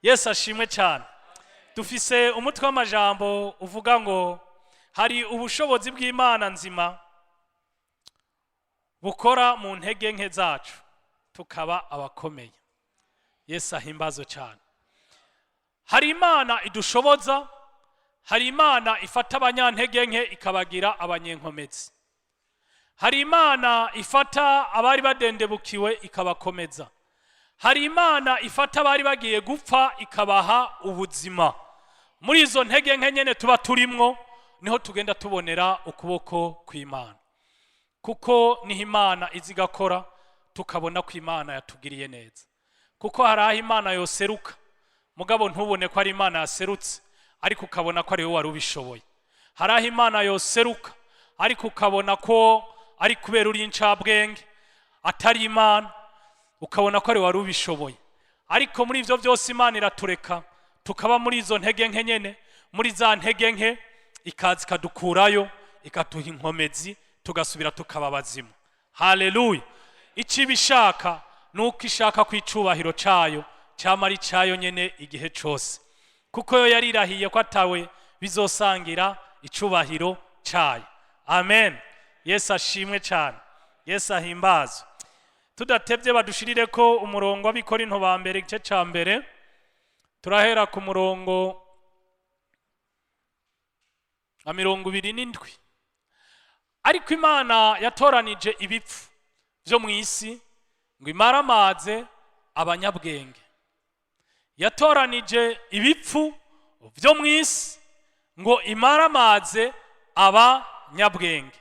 Yesu ashimwe cyane. Dufise umutwe w'amajambo uvuga ngo hari ubushobozi bw'Imana nzima bukora mu ntege nke zacu tukaba abakomeye. Yesu ahimbazwe cyane. Hari Imana idushoboza, hari Imana ifata abanyantege nke ikabagira abanyenkomezi, hari Imana ifata abari badendebukiwe ikabakomeza, hari Imana ifata abari bagiye gupfa ikabaha ubuzima. Muri izo ntege nke nyene tuba turimwo niho tugenda tubonera ukuboko kw'Imana, kuko niho Imana izi igakora, tukabona ko Imana yatugiriye neza. Kuko hari aho Imana yoseruka, mugabo ntubone ko ari Imana yaserutse, ariko ukabona ko ari wowe wari ubishoboye. Hari aho Imana yoseruka, ariko ukabona ko ari kubera uri incabwenge, atari Imana, ukabona ko ari wari ubishoboye. Ariko muri ibyo byose Imana iratureka tukaba muri izo ntege nke nyene, muri za ntege nke ikaza ikadukurayo, ikaduha inkomezi, tugasubira tukaba bazima. Haleluya! Icyo iba ishaka ni uko ishaka ko icubahiro cayo cyama ari cyayo nyene igihe cose, kuko yo yarirahiye ko atawe bizosangira icubahiro cayo. Amen. Yesu ashimwe cyane, Yesu ahimbazwe. Tudatebye, badushirire ko umurongo w'Abikorinto ba mbere, igice ca mbere, turahera ku murongo wa 27. Ariko Imana yatoranije ibipfu byo mu isi ngo imaramaze abanyabwenge. Yatoranije ibipfu byo mu isi ngo imaramaze abanyabwenge.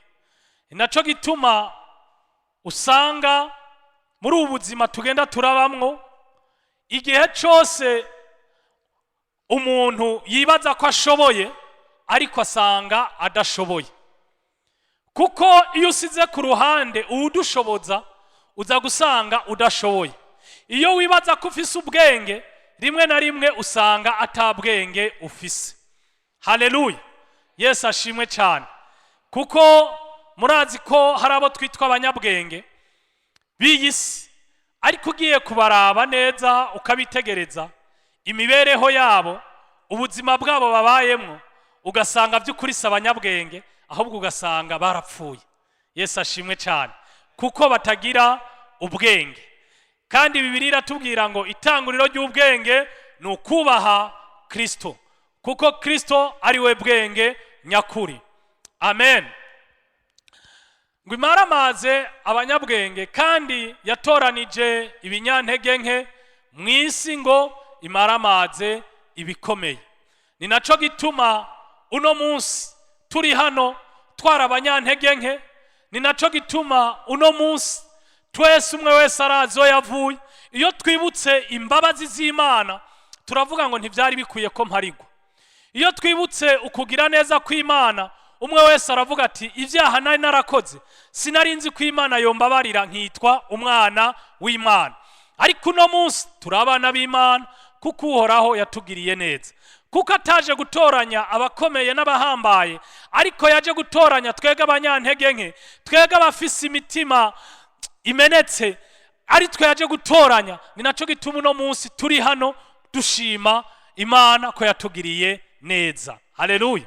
Ni nacyo gituma usanga muri ubu buzima tugenda turabamwo, igihe cyose umuntu yibaza ko ashoboye, ariko asanga adashoboye, kuko iyo usize ku ruhande uwudushoboza, uza gusanga udashoboye. Iyo wibaza ko ufise ubwenge, rimwe na rimwe usanga atabwenge ufise. Haleluya, Yesu ashimwe cyane. Kuko murazi ko hari abo twitwa abanyabwenge b'iyi si, ariko ugiye kubaraba neza, ukabitegereza imibereho yabo, ubuzima bwabo babayemo, ugasanga by'ukuri si abanyabwenge, ahubwo ugasanga barapfuye. Yesu ashimwe cyane, kuko batagira ubwenge. Kandi Bibiliya iratubwira ngo itanguriro ry'ubwenge ni ukubaha Kirisito, kuko Kirisito ari we bwenge nyakuri. Amen. Ngo imaramaze abanyabwenge, kandi yatoranije ibinyantege nke mu isi ngo imaramaze ibikomeye. Ni nacyo gituma uno munsi turi hano twara abanyantege nke. Ni nacyo gituma uno munsi twese, umwe wese arazi aho yavuye. Iyo twibutse imbabazi z'Imana, turavuga ngo ntibyari bikwiye ko mparigwa. Iyo twibutse ukugira neza kw'Imana, umwe wese aravuga ati ibyaha nari narakoze, sinari nzi ko Imana yombabarira nkitwa umwana w'Imana. Ariko uno munsi turi abana b'Imana, kuko Uhoraho yatugiriye neza, kuko ataje gutoranya abakomeye n'abahambaye, ariko yaje gutoranya twebwe abanyantege nke, twebwe abafise imitima imenetse, ari twe yaje gutoranya. Ni nacyo gituma uno munsi turi hano dushima Imana ko yatugiriye neza. Haleluya!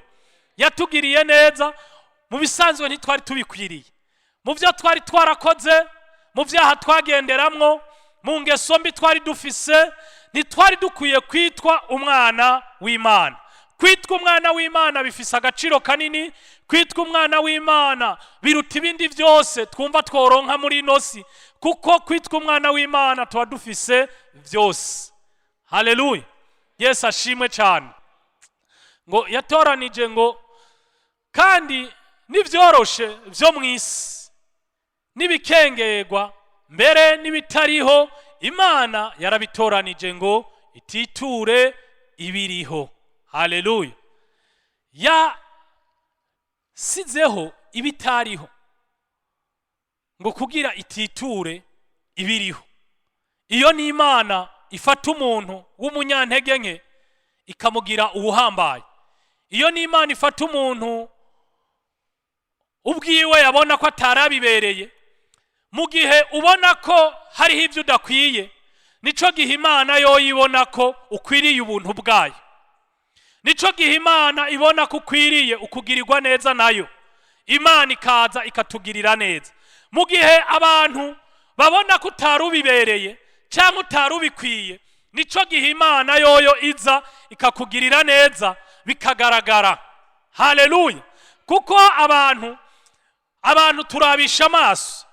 Yatugiriye neza. Mu bisanzwe ntitwari tubikwiriye. Mu byo twari twarakoze, mu byaha twagenderamwo, mu ngeso mbi twari dufise, ntitwari dukwiye kwitwa umwana w'Imana. Kwitwa umwana w'Imana bifise agaciro kanini. Kwitwa umwana w'Imana biruta ibindi byose twumva tworonka muri ino si, kuko kwitwa umwana w'Imana tuba dufise byose. Haleluya, Yesu ashimwe cyane. Ngo yatoranije, ngo kandi n'ibyoroshe byo mu isi n'ibikengerwa, mbere n'ibitariho, Imana yarabitoranije ngo ititure ibiriho. Haleluya! Yasizeho ibitariho ngo kugira ititure ibiriho. Iyo ni Imana ifata umuntu w'umunyantege nke ikamugira uwuhambaye. Iyo ni Imana ifata umuntu ubwiwe yabona ko atarabibereye. Mu gihe ubona ko hariho ibyo udakwiye. Nico gihe Imana yo ibona ko ukwiriye ubuntu bwayo. Nico gihe Imana ibona ko ukwiriye ukugirirwa neza nayo. Imana ikaza ikatugirira neza mu gihe abantu babona ko utari ubibereye cyangwa utari ubikwiye. Nico gihe Imana yoyo iza ikakugirira neza bikagaragara. Haleluya! Kuko abantu turabisha amaso,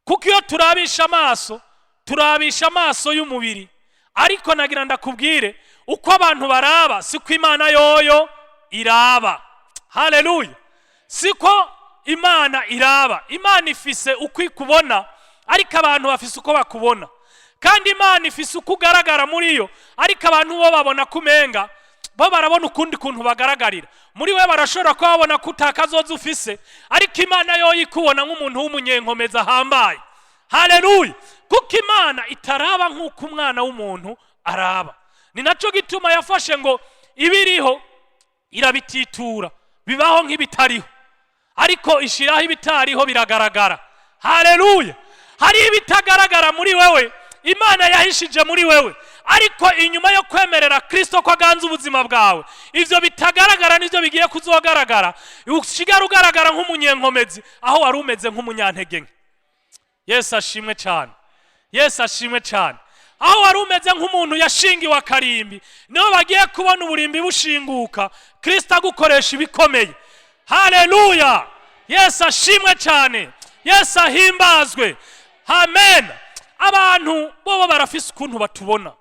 kuko iyo turabisha amaso, turabisha amaso y'umubiri. Ariko nagira ndakubwire, uko abantu baraba siko Imana yoyo iraba. Haleluya! Siko Imana iraba. Imana ifise uko ikubona, ariko abantu bafise uko bakubona. Kandi Imana ifise uko ugaragara muri yo, ariko abantu bo babona ko umenga bo barabona ukundi kuntu bagaragarira muri we. Barashobora kuba babona ko utakazoza ufise, ariko Imana yoyo ikubona nk'umuntu w'umunyenkomeza ahambaye. Haleluya! Kuko Imana itaraba nk'uko umwana w'umuntu araba. Ni nacyo gituma yafashe ngo ibiriho irabititura, bibaho nk'ibitariho, ariko ishyiraho ibitariho biragaragara. Haleluya! Hari ibitagaragara muri wewe Imana yahishije muri wewe, ariko inyuma yo kwemerera Kirisito ko aganza ubuzima bwawe, ibyo bitagaragara nibyo bigiye kuzogaragara, usigara ugaragara nk'umunyenkomezi aho wari umeze nk'umunyantege nke. Yesu ashimwe cyane! Yesu ashimwe cyane! Aho wari umeze nk'umuntu yashingiwe akarimbi, niho bagiye kubona uburimbi bushinguka, Kirisito agukoresha ibikomeye. Haleluya! Yesu ashimwe cyane! Yesu ahimbazwe! Amen. Abantu bobo barafise ukuntu batubona.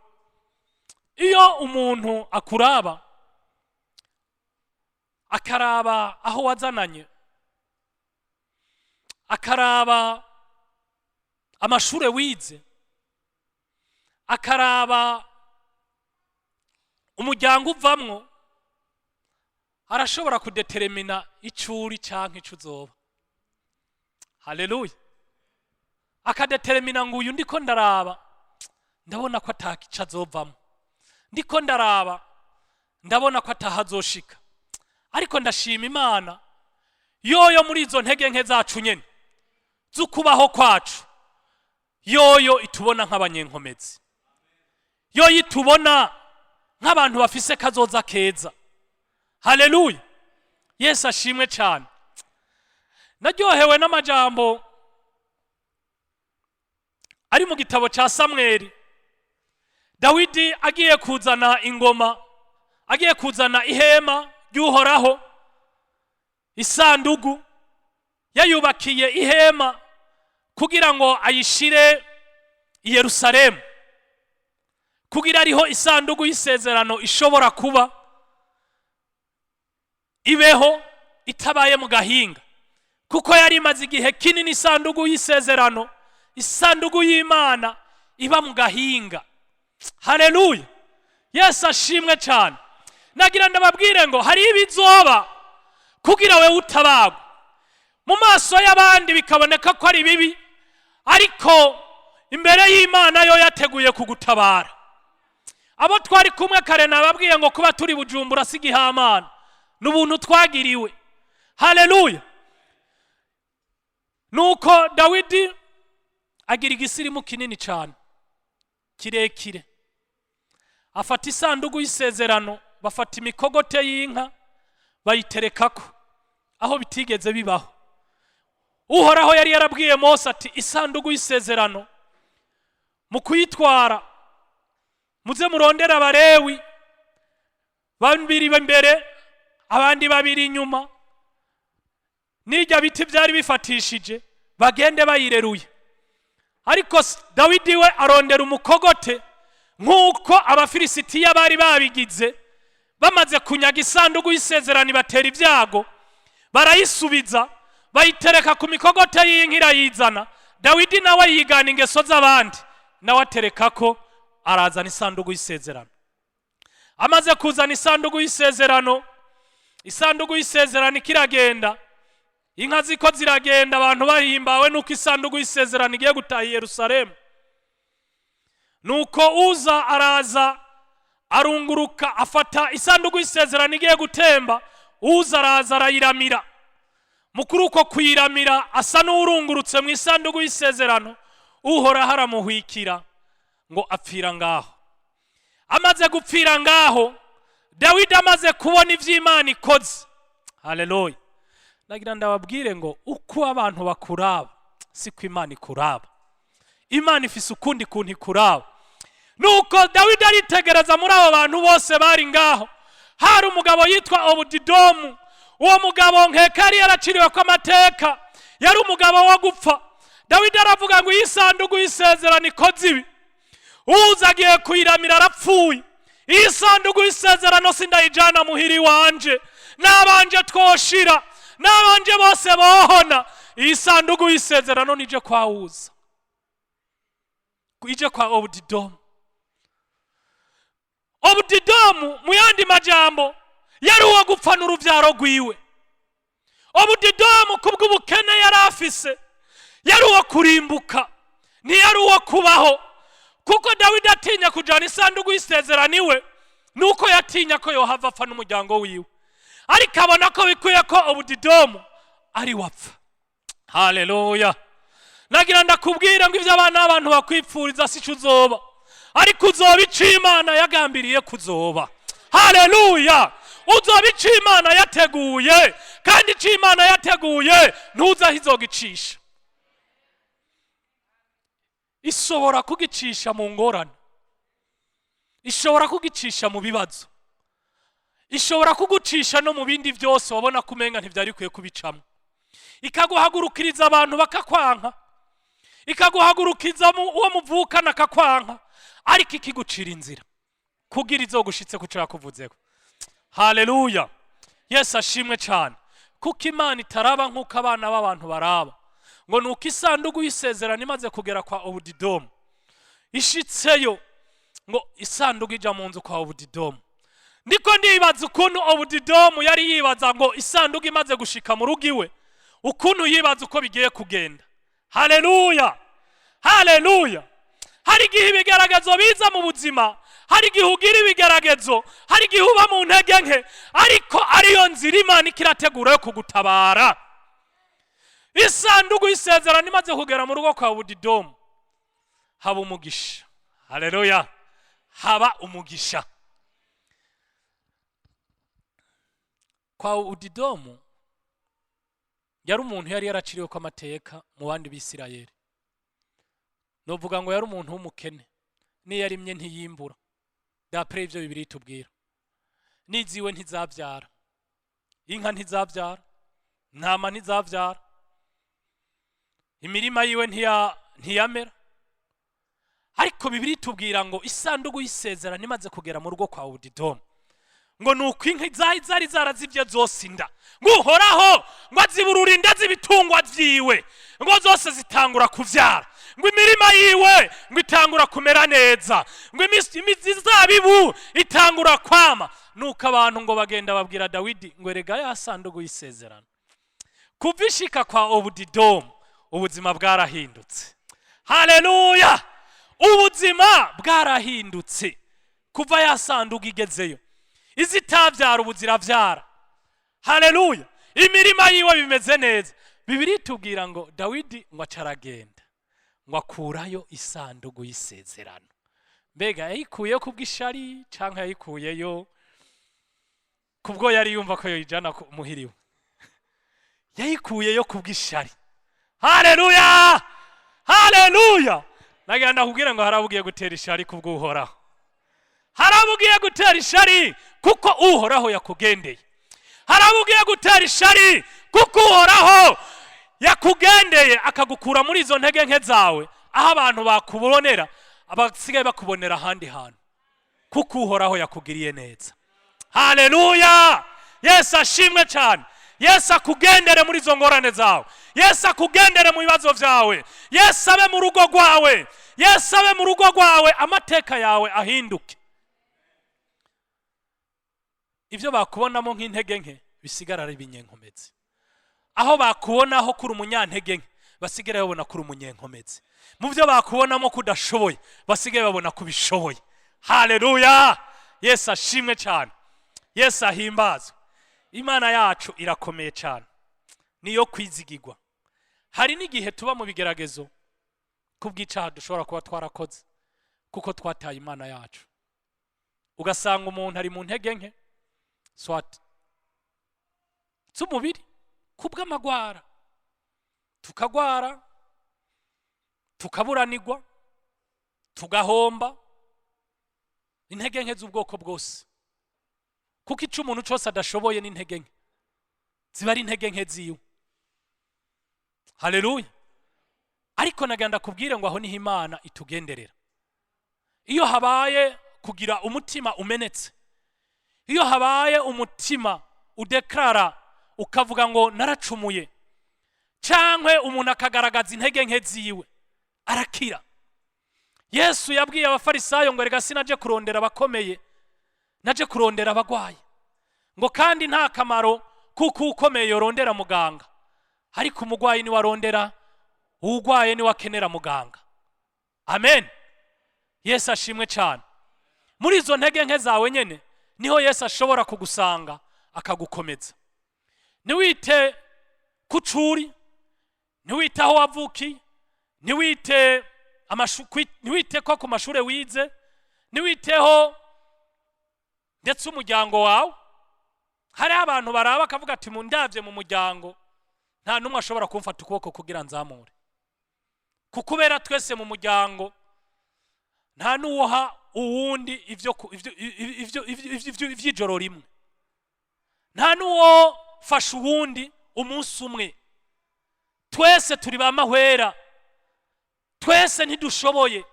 Iyo umuntu akuraba, akaraba aho wazananye, akaraba amashure wize, akaraba umuryango uvamwo, arashobora kudetermina icyo uri cyangwa icyo uzoba. Haleluya! Akadetermina ngo uyu ndiko ndaraba, ndabona ko atakica azovamo, ndiko ndaraba ndabona ko atahazoshika. Ariko ndashima Imana yoyo muri izo ntege nke zacu nyene z'ukubaho kwacu, yoyo itubona nk'abanyenkomezi, yoyo itubona nk'abantu bafise kazoza keza. Haleluya! Yesu ashimwe cyane! Naryohewe n'amajambo ari mu gitabo cya Samweli. Dawidi agiye kuzana ingoma, agiye kuzana ihema ry'Uhoraho, isandugu yayubakiye ihema kugira ngo ayishire i Yerusalemu, kugira ariho isandugu y'isezerano ishobora kuba ibeho itabaye mu gahinga, kuko yari imaze igihe kinini isandugu y'isezerano, isandugu y'Imana, iba mu gahinga. Haleluya! Yesu ashimwe cyane! Nagira ndababwire ngo hari ibizoba kugira wewe utabagwa. Mu maso y'abandi bikaboneka ko ari bibi, ariko imbere y'Imana yo yateguye kugutabara. Abo twari kumwe kare nababwiye ngo kuba turi Bujumbura si igihamana, ni ubuntu twagiriwe. Haleluya! Nuko Dawidi agira igisirimu kinini cyane kirekire, afata isanduku y'isezerano, bafata imikogote y'inka bayiterekako aho bitigeze bibaho. Uhoraho yari yarabwiye Mose ati: "Isanduku y'isezerano mu kuyitwara muze murondere Abarewi babiri imbere, abandi babiri inyuma, n'ijya biti byari bifatishije, bagende bayireruye." Ariko Dawidi we arondera umukogote nk'uko Abafilisitiya bari babigize. Bamaze kunyaga isanduku y'isezerano, batera ibyago, barayisubiza, bayitereka ku mikogote y'inka, irayizana. Dawidi nawe yigana ingeso z'abandi, nawe atereka ko arazana isanduku y'isezerano. Amaze kuzana isanduku y'isezerano, isanduku y'isezerano ikiragenda, inka ziko ziragenda, abantu bahimbawe nuko isanduku y'isezerano igiye gutaha i Yerusalemu. Nuko Uza araza arunguruka, afata isanduku y'isezerano igiye gutemba. Uza araza arayiramira. Mukuru uko kuyiramira, asa n'urungurutse mu isanduku y'isezerano, Uhoraho aramuhwikira. Ngo apfira ngaho. Amaze gupfira ngaho, Dawidi amaze kubona iby'Imana ikoze, haleluya, nagira ndababwire ngo uko abantu bakuraba siko Imana ikuraba. Imana ifise ukundi kuntu ikuraba. Nuko Dawidi aritegereza muri abo bantu bose bari ngaho, hari umugabo yitwa Obudidomu. Uwo mugabo nkeka yari yaraciriwe ko amateka, yari umugabo wo gupfa. Dawidi aravuga ngo iyi sanduku y'isezerano ikoze ibi, uza agiye kuyiramira arapfuye. Iyi sanduku y'isezerano sindayijana muhiri wanje, n'abanje twoshira, n'abanje bose bohona. Iyi sanduku y'isezerano nije kwa Uza, ije kwa Obudidomu. Obudidomu, mu yandi majambo, yari uwo gupfa n'urubyaro rwiwe. Obudidomu, kubw'ubukene yari afise, yari uwo kurimbuka, ntiyari uwo kubaho. Kuko Dawidi atinya kujyana isanduku y'isezerano iwe, nuko yatinya ko yohava apfa n'umuryango wiwe. Ariko abona ko bikwiye ko Obudidomu ari wapfa. Haleluya! Nagira ndakubwira ngo ibyo abana b'abantu bakwipfuriza si cyo uzoba, ariko uzoba icyo Imana yagambiriye kuzoba. Haleluya! Uzoba icyo Imana yateguye, kandi icyo Imana yateguye ntuzi aho izogicisha. Ishobora kugicisha mu ngorane, ishobora kugicisha mu bibazo, ishobora kugucisha no mu bindi byose wabona ko umenga ntibyari bikwiye kubicamo, ikaguhagurukiriza abantu bakakwanka, ikaguhagurukiza uwo muvukana akakwanka, ariko ikigucira inzira kugira izogushitse ku cyo yakuvuzeho. Haleluya! Yesu ashimwe cyane, kuko Imana itaraba nk'uko abana b'abantu baraba. Ngo ni uko isanduku y'isezerano imaze kugera kwa Obudidomu, ishitseyo, ngo isanduku ijya mu nzu kwa Obudidomu. Ndiko ndibaza ukuntu Obudidomu yari yibaza ngo isanduku imaze gushika mu rugo iwe, ukuntu yibaza uko bigiye kugenda. Haleluya, haleluya! Hari igihe ibigeragezo biza mu buzima, hari igihe ugira ibigeragezo, hari igihe uba mu ntege nke, ariko ariyo nzira Imana ikirategura yo kugutabara. Isanduku y'isezerano imaze kugera mu rugo kwa Budidomu, haba umugisha. Haleluya! Haba umugisha kwa Udidomu. Yari umuntu yari yaraciriwe ko amateka mu bandi Bisirayeli. Novuga ngo yari umuntu w'umukene, niyo yarimye ntiyimbura, d'après ibyo Bibiliya itubwira. N'iziwe ntizabyara, inka ntizabyara, intama ntizabyara, imirima yiwe ntiyamera. Ariko Bibiliya itubwira ngo isanduku y'isezerano imaze kugera mu rugo kwa Udidomu, ngo ni uko inka zari zarazibye zose inda, ngo Uhoraho ngo aziburura inda z'ibitungwa byiwe, ngo zose zitangura kubyara, ngo imirima yiwe ngo itangura kumera neza, ngo imizabibu itangura kwama. Nuko abantu ngo bagenda babwira Dawidi ngo erega ya sanduku y'isezerano kuva ishika kwa Obudidomu, ubuzima bwarahindutse. Haleluya! Ubuzima bwarahindutse kuva ya sanduku igezeyo. Izitabyara ubu zirabyara. Haleluya! Imirima yiwe bimeze neza. Bibiliya itubwira ngo Dawidi ngo aca aragenda, ngo akurayo isanduku y'isezerano. Mbega yayikuyeyo kubw'ishari, cyangwa yayikuyeyo kubwo yari yumva ko yoyijana muhiriwe? Yayikuyeyo kubw'ishari. Haleluya, haleluya! Nagira ndakubwira ngo hari ugiye gutera ishari kubw'Uhoraho, hari abo ugiye gutera ishari kuko Uhoraho yakugendeye, hari abo ugiye gutera ishari kuko Uhoraho yakugendeye, akagukura muri izo ntege nke zawe, aho abantu bakubonera abasigaye bakubonera ahandi hantu, kuko Uhoraho yakugiriye neza. Haleluya! Yesu ashimwe cyane. Yesu akugendere muri izo ngorane zawe, Yesu akugendere mu bibazo byawe, Yesu abe mu rugo rwawe, Yesu abe mu rugo rwawe, amateka yawe ahinduke. Ibyo bakubonamo nk'intege nke bisigara ari ibinyenkomezi. Aho bakubonaho kuri umunyantege nke, basigara babona kuri umunyenkomezi. Mu byo bakubonamo ko udashoboye, basigaye babona ko ubishoboye. Haleluya! Yesu ashimwe cyane, Yesu ahimbazwe. Imana yacu irakomeye cyane, niyo kwizigirwa. Hari n'igihe tuba mu bigeragezo kubw'icyaha dushobora kuba twarakoze, Kuko twataye Imana yacu. Ugasanga umuntu ari mu ntege nke, soit z'umubiri kubw'amagwara, tukagwara, tukaburanirwa, tugahomba, intege nke z'ubwoko bwose. Kuko icyo umuntu cyose adashoboye n'intege nke, ziba ari intege nke ziwe. Haleluya! Ariko nagenda kubwire ngo aho niho Imana itugenderera. Iyo habaye kugira umutima umenetse, iyo habaye umutima udeclara, ukavuga ngo naracumuye, cyangwa umuntu akagaragaza intege nke ziwe, arakira. Yesu yabwiye Abafarisayo ngo: "Rega sinaje kurondera abakomeye, naje kurondera abagwayi." Ngo kandi nta kamaro kuko ukomeye yorondera muganga, ariko umugwayi niwe arondera, uwugwaye niwe akenera muganga. Amen. Yesu ashimwe cyane. Muri izo ntege nke zawe nyene niho Yesu ashobora kugusanga akagukomeza. Ntiwite ku curi, ntiwite aho wavukiye, ntiwite ko ku mashuri wize, ntiwiteho ndetse umuryango wawe. Hariho abantu baraba akavuga ati: "Mu ndabye mu muryango, nta n'umwe ashobora kumfata ukuboko kugira nzamure, kukubera twese mu muryango nta n'uwoha uwundi ibyo iby'ijoro rimwe, nta n'uwo fasha uwundi umunsi umwe. Twese turi ba mahwera, twese ntidushoboye."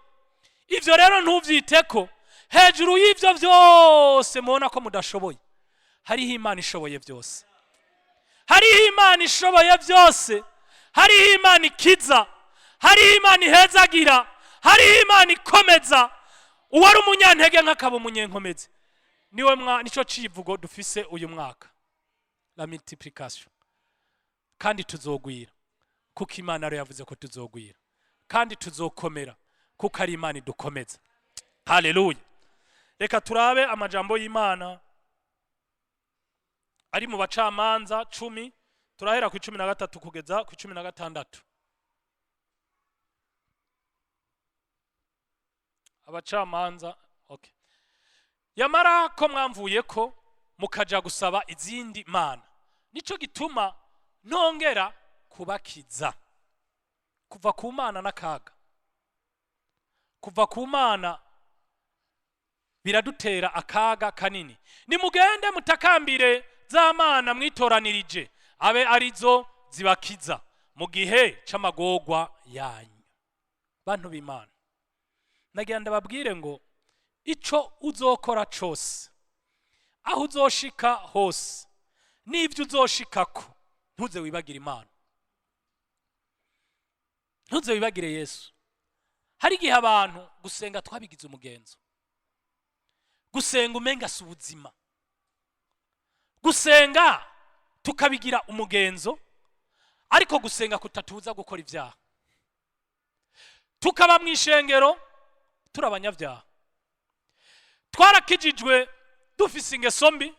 Ibyo rero ntubyite ko hejuru y'ibyo byose mubona ko mudashoboye, hariho Imana ishoboye byose. Hariho Imana ishoboye byose, hariho Imana ikiza, hariho Imana ihezagira, hariho Imana ikomeza. Uwari umunyantege nk'akaba umunyenkomezi. Niwe mwa nicyo civugo dufise uyu mwaka, la multiplication. Kandi tuzogwira kuko Imana ariyo yavuze ko tuzogwira, kandi tuzokomera kuko ari Imana idukomeza. Haleluya! Reka turabe amajambo y'Imana ari mu Bacamanza 10. Turahera ku 13 kugeza ku 16. Abacamanza, okay. "Yamara ko mwamvuye ko mukaja gusaba izindi mana, nico gituma ntongera kubakiza." Kuva ku Mana n'akaga. Kuva ku Mana biradutera akaga kanini. "Nimugende mutakambire za mana mwitoranirije, abe arizo zibakiza mu gihe c'amagorwa yanyu." Bantu b'Imana, nagira ndababwire ngo ico uzokora cose, aho uzoshika hose, n'ibyo uzoshikako, ntuze wibagire Imana, ntuze wibagire Yesu. Hari igihe abantu gusenga twabigize umugenzo, gusenga umenga si ubuzima, gusenga tukabigira umugenzo, ariko gusenga kutatubuza gukora ibyaha. Tukaba mu ishengero turi abanyabyaha, twarakijijwe dufise ingeso mbi,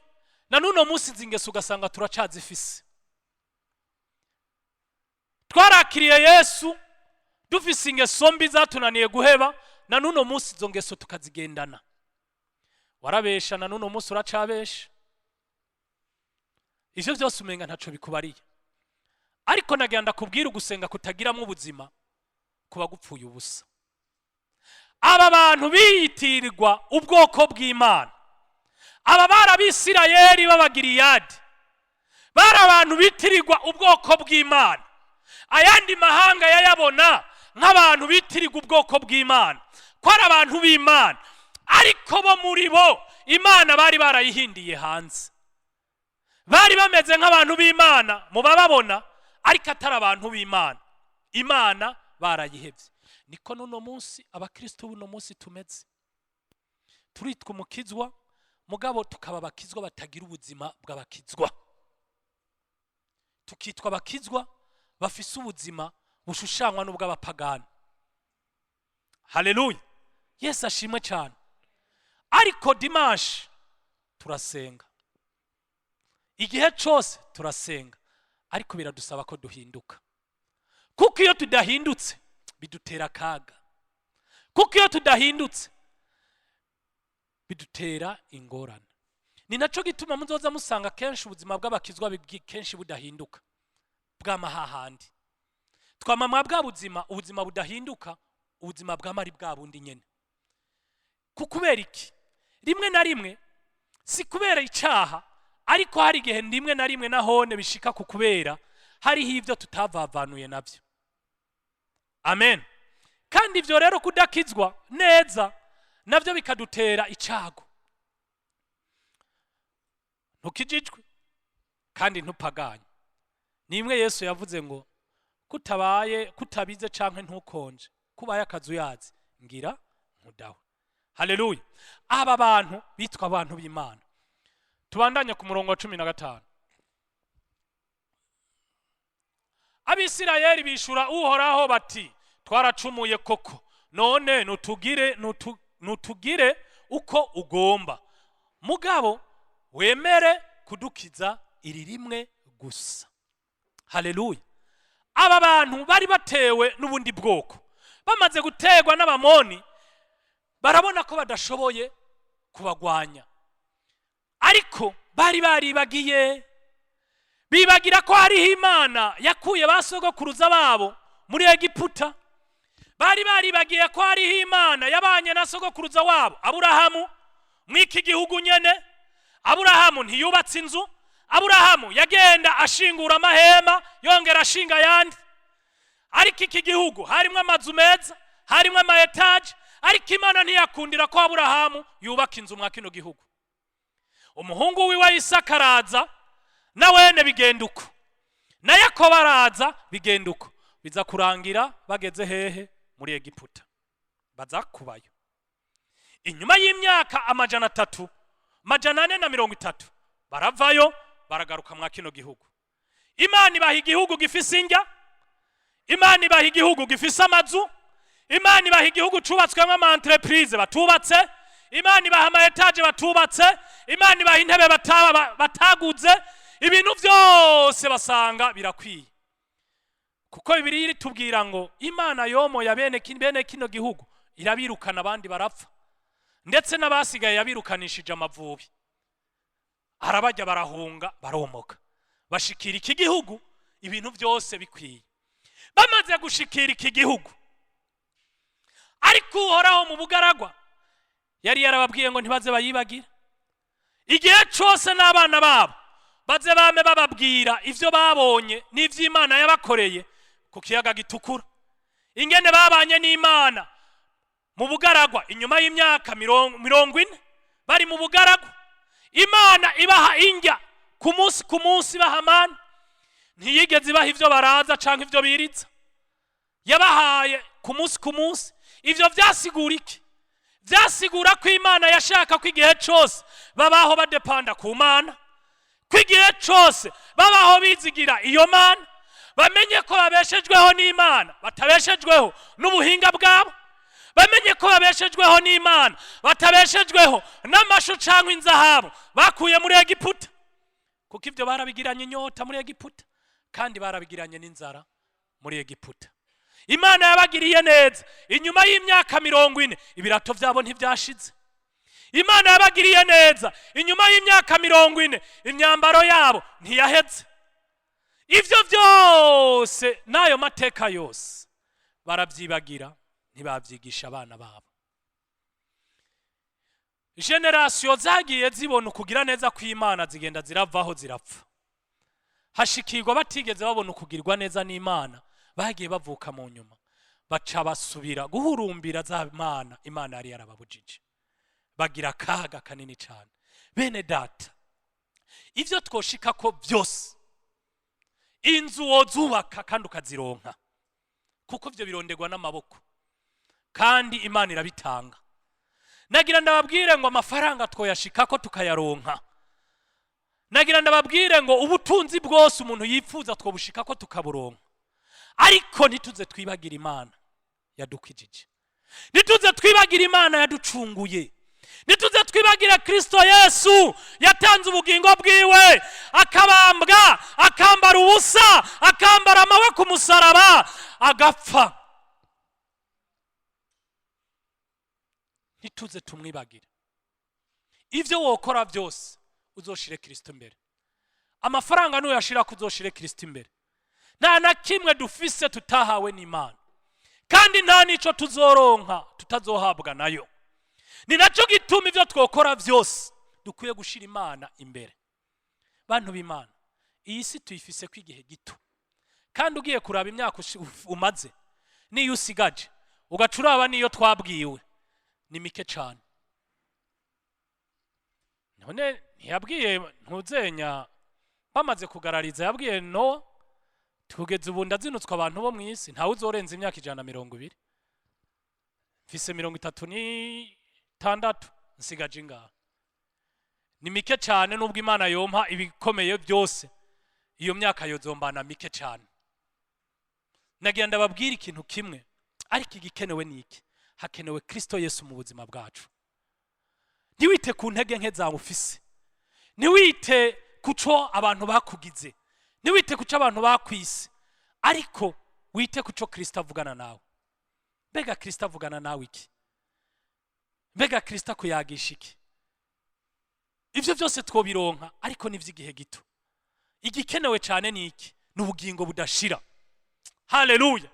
na n'uno munsi izi ngeso ugasanga turacazifise. Twarakiriye Yesu dufise ingeso mbi zatunaniye guheba, na n'uno munsi izo ngeso tukazigendana. Warabesha, na n'uno munsi uracabesha. Ivyo byose umenga ntaco bikubariye. Ariko nagira ndakubwira, ugusenga kutagiramo ubuzima kuba gupfuye ubusa. Aba bantu biyitirirwa ubwoko bw'Imana, aba bari Abisirayeli b'Abagiriyadi, bari abantu bitirirwa ubwoko bw'Imana. Ayandi mahanga yayabona nk'abantu bitirirwa ubwoko bw'Imana, ko ari abantu b'Imana, ariko bo muri bo Imana bari barayihindiye hanze. Bari bameze nk'abantu b'Imana mu bababona, ariko atari abantu b'Imana. Imana barayihebye. Niko n'uno munsi abakristo b'uno munsi tumeze. Turitwa umukizwa, mugabo tukaba abakizwa batagira ubuzima bw'abakizwa. Tukitwa abakizwa bafise ubuzima bushushanywa n'ubw'abapagani. Haleluya! Yesu ashimwe cyane. Ariko dimanche turasenga, igihe cyose turasenga, ariko biradusaba ko duhinduka, kuko iyo tudahindutse bidutera akaga, kuko iyo tudahindutse Bidutera ingorane. Ni nacyo gituma muzoza musanga kenshi ubuzima bw'abakizwa kenshi budahinduka, bwama hahandi twamama bwa buzima, ubuzima budahinduka, ubuzima bw'amari bwa bundi nyene. Kubera iki? Rimwe na rimwe si kubera icaha, ariko hari igihe rimwe na rimwe nahone bishika ku kubera hariho ibyo tutavavanuye nabyo. Amen. Kandi ibyo rero kudakizwa neza nabyo bikadutera icago. Ntukijijwe kandi ntupaganye. Ni imwe Yesu yavuze ngo kutabaye kutabize canke ntukonje, kubaye akazuyazi ngira nkudawe. Haleluya. Aba bantu bitwa abantu b'Imana. Tubandanye ku murongo wa 15. Abisirayeli bishura Uhoraho bati: twaracumuye koko, none nutugire uko ugomba, mugabo wemere kudukiza iri rimwe gusa. Haleluya. Aba bantu bari batewe n'ubundi bwoko, bamaze gutegwa n'Abamoni, barabona ko badashoboye kubagwanya, ariko bari baribagiye, bibagira ko hariho Imana yakuye ba sogokuruza babo muri Egiputa. Bari baribagiye ko hariho Imana yabanye na sogokuruza wabo Aburahamu mw'iki gihugu nyene. Aburahamu ntiyubatse inzu, Aburahamu yagenda ashingura amahema, yongera ashinga ayandi. Ariko iki gihugu harimo amazu meza, harimo ama etaje, ariko Imana ntiyakundira ko Aburahamu yubaka inzu mwa kino gihugu. Umuhungu wiwe Isaka araza, na wene bigenda uko, na Yakobo araza, bigenda uko. Biza kurangira bageze hehe? Muri Egiputa. Baza kubayo. Inyuma y'imyaka 300, 430, baravayo, baragaruka mwa kino gihugu. Imana ibaha igihugu gifise indya, Imana ibaha igihugu gifise amazu, Imana ibaha igihugu cubatswemo ama entreprise batubatse, Imana ibaha ama etaje batubatse, Imana ibaha intebe bataguze, ibintu byose basanga birakwiye. Kuko Bibiliya iritubwira ngo Imana yomoye bene kino gihugu, irabirukana, abandi barapfa, ndetse n'abasigaye yabirukanishije amavubi, arabajya, barahunga, baromoka, bashikira iki gihugu ibintu byose bikwiye. Bamaze gushikira iki gihugu, ariko Uhoraho mu bugaragwa yari yarababwiye ngo ntibaze bayibagire igihe cyose, n'abana babo baze bame bababwira ivyo babonye n'ivy'Imana yabakoreye ku kiyaga gitukura, ingene babanye n'Imana mu bugaragwa inyuma y'imyaka 40 bari mu bugaragwa, Imana ibaha indya ku munsi ku munsi, ibaha manu. Ntiyigeze ibaha ivyo baraza canke ivyo biritsa, yabahaye ku munsi ku munsi. Ivyo vyasigura iki? Vyasigura ko Imana yashaka ko igihe cose babaho badepanda ku Mana, ko igihe cose babaho bizigira iyo Mana, bamenye ko babeshejweho n'Imana, batabeshejweho n'ubuhinga bwabo, bamenye ko babeshejweho n'Imana, batabeshejweho n'amashu cyangwa inzahabu bakuye muri Egiputa, kuko ibyo barabigiranye inyota muri Egiputa, kandi barabigiranye n'inzara muri Egiputa. Imana yabagiriye neza inyuma y'imyaka 40, ibirato byabo ntibyashize. Imana yabagiriye neza inyuma y'imyaka 40, imyambaro yabo ntiyaheze. Ibyo byose n'ayo mateka yose barabyibagira, ntibabyigisha abana babo. Générations zagiye zibona ukugira neza kw'Imana zigenda ziravaho, zirapfa, hashikirwa batigeze babona ukugirwa neza n'Imana. Bagiye bavuka mu nyuma, baca basubira guhurumbira za mana Imana yari yarababujije, bagira akaga kanini cyane. Bene data, ibyo twoshika ko byose, inzu wozubaka kandi ukazironka, kuko ibyo bironderwa n'amaboko kandi Imana irabitanga. Nagira ndababwire ngo amafaranga twoyashika ko tukayaronka. Nagira ndababwire ngo ubutunzi bwose umuntu yifuza twobushika ko tukaburonka, ariko ntituze twibagire Imana yadukijije, ntituze twibagire Imana yaducunguye, ntituze twibagire Kristo Yesu yatanze ubugingo bwiwe, akabambwa, akambara ubusa, akambara amaboko ku musaraba, agapfa. Ntituze tumwibagire. Ibyo wokora byose, uzoshire Kirisito imbere. Amafaranga nuyashira, uzoshire Kirisito imbere. Nta na kimwe dufise tutahawe n'Imana, kandi nta n'icyo tuzoronka tutazohabwa nayo. Ni nacyo gituma ibyo twokora byose dukwiye gushyira Imana imbere. Bantu b'Imana, iyi si tuyifise ko igihe gito, kandi ugiye kuraba imyaka umaze n'iyo usigaje, ugaca uraba n'iyo twabwiwe, ni mike cyane. None ntiyabwiye ntuzenya bamaze kugarariza, yabwiye Nowa: "Tugeze ubu ndazinutswe abantu bo mu isi, ntawe uzorenza imyaka 120." Mfise 36, nsigaje ingaha? Ni mike cyane. Nubwo Imana yompa ibikomeye byose, iyo myaka yozombana mike cyane. Nagira ndababwira ikintu kimwe, ariko igikenewe ni iki? Hakenewe Kristo Yesu mu buzima bwacu. Ntiwite ku ntege nke zawe ufise, ntiwite ku cyo abantu bakugize, ntiwite ku cyo abantu bakwise, ariko wite ku cyo Kristo avugana nawe. Mbega Kristo avugana nawe iki? Mbega Kristo akuyagisha iki? Ibyo byose twobironka, ariko ni iby'igihe gito. Igikenewe cyane ni iki? Ni ubugingo budashira. Haleluya!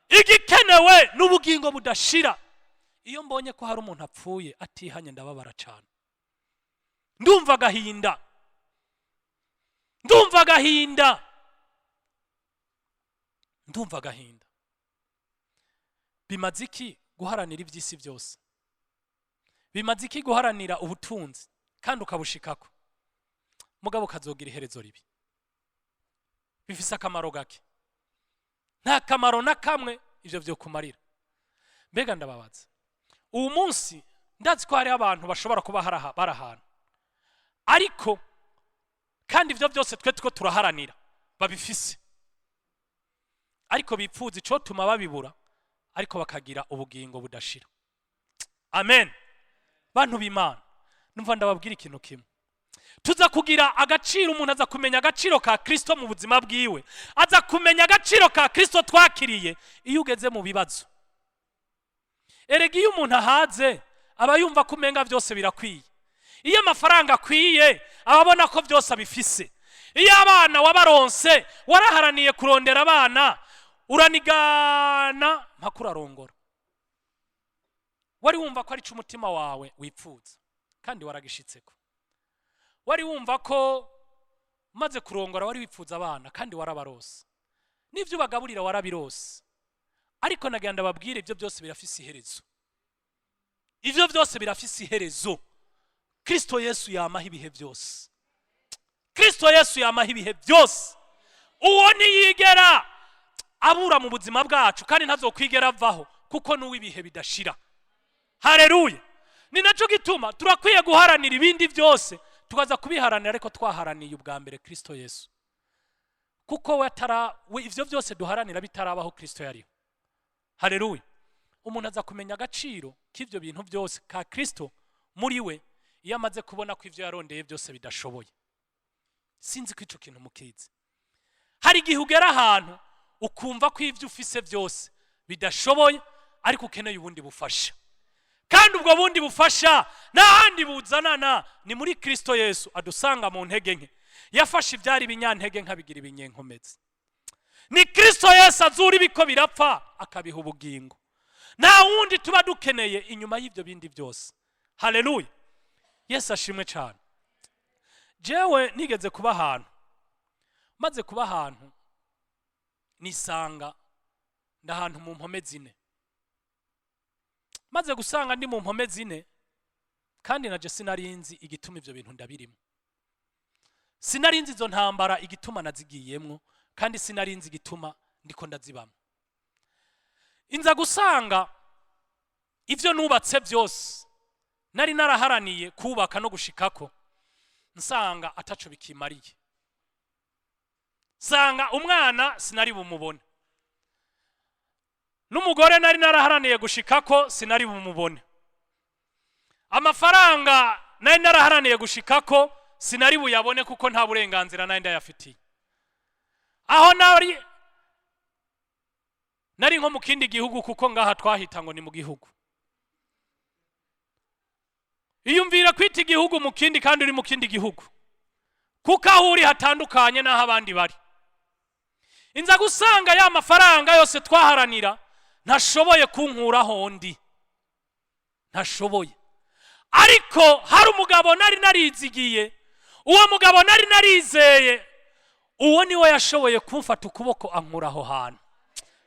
Igikenewe ni ubugingo budashira. Iyo mbonye ko hari umuntu apfuye atihanye, ndababara cyane, ndumva agahinda, ndumva agahinda, ndumva agahinda. Bimaze iki guharanira iby'isi byose? Bimaze iki guharanira ubutunzi kandi ukabushikako, mugabo ukazogira iherezo ribi? Bifise akamaro gake, nta kamaro na kamwe ibyo byo kumarira. Mbega ndababaza, ubu munsi ndazi ko hariho abantu bashobora kuba bari ahantu, ariko kandi ibyo byose twe two turaharanira babifise, ariko bipfuza icotuma babibura, ariko bakagira ubugingo budashira. Amen. Bantu b'Imana, numva ndababwira ikintu kimwe: tuza kugira agaciro, umuntu aza kumenya agaciro ka Kristo mu buzima bwiwe, aza kumenya agaciro ka Kristo twakiriye iyo ugeze mu bibazo. Erega iyo umuntu ahaze, aba yumva ko umenga byose birakwiye. Iyo amafaranga akwiye, aba abona ko byose abifise. Iyo abana wabaronse, waraharaniye kurondera abana, uranigana mpaka urarongora, wari wumva ko ari cyo umutima wawe wipfuza kandi waragishitseko. Wari wumva ko umaze kurongora, wari wifuza abana kandi warabarose, n'ibyo ubagaburira warabirose. Ariko nagira ndababwire, ibyo byose birafise iherezo, ibyo byose birafise iherezo. Kristo Yesu yamaho ibihe byose. Kristo Yesu yamaho ibihe byose. Uwo ntiyigera abura mu buzima bwacu, kandi ntazokwigera avaho, kuko n'uw'ibihe bidashira. Hareruya! Ni nacyo gituma turakwiye guharanira ibindi byose, tukaza kubiharanira, ariko twaharaniye ubwa mbere Kristo Yesu, kuko we atara we ivyo byose duharanira bitarabaho, Kristo yariho. Hareruya! Umuntu aza kumenya agaciro k'ivyo bintu byose ka Kristo muri we iyo amaze kubona ko ivyo yarondeye byose bidashoboye. Sinzi ko ico kintu mukizi. Hari igihe ugera ahantu ukumva ko ivyo ufise byose bidashoboye, ariko ukeneye ubundi bufasha, kandi ubwo bundi bufasha nta handi buzanana, ni muri Kristo Yesu adusanga mu ntege nke. Yafashe ibyari ibinyantege nkabigira ibinyenkomezi. Ni Kristo Yesu azura ibiko birapfa akabiha ubugingo. Nta wundi tuba dukeneye inyuma y'ibyo bindi byose. Haleluya! Yesu ashimwe cyane. Jewe nigeze kuba ahantu, maze kuba ahantu nisanga ndahantu mu mpome zine. Maze gusanga ndi mu mpome zine, kandi naje sinarinzi igituma ibyo bintu ndabirimo, sinarinzi izo ntambara igituma nazigiyemwo, kandi sinarinzi igituma ndiko ndazibamo. Inza gusanga ibyo nubatse byose nari naraharaniye kubaka no gushikako, nsanga ataco bikimariye. Nsanga umwana sinari bumubone, n'umugore nari naraharaniye gushikako sinari bumubone, amafaranga nari naraharaniye gushikako sinari buyabone, kuko nta burenganzira nari ndayafitiye. Aho nari nko mu kindi gihugu, kuko ngaha twahita ngo ni mu gihugu. Iyumvira kwita igihugu mu kindi kandi uri mu kindi gihugu, kuko aho uri hatandukanye n'aho abandi bari. Inza gusanga ya mafaranga yose twaharanira ntashoboye kunkuraho ndi, ntashoboye. Ariko hari umugabo nari narizigiye, uwo mugabo nari narizeye, uwo niwe yashoboye kumfata ukuboko ankura aho hantu.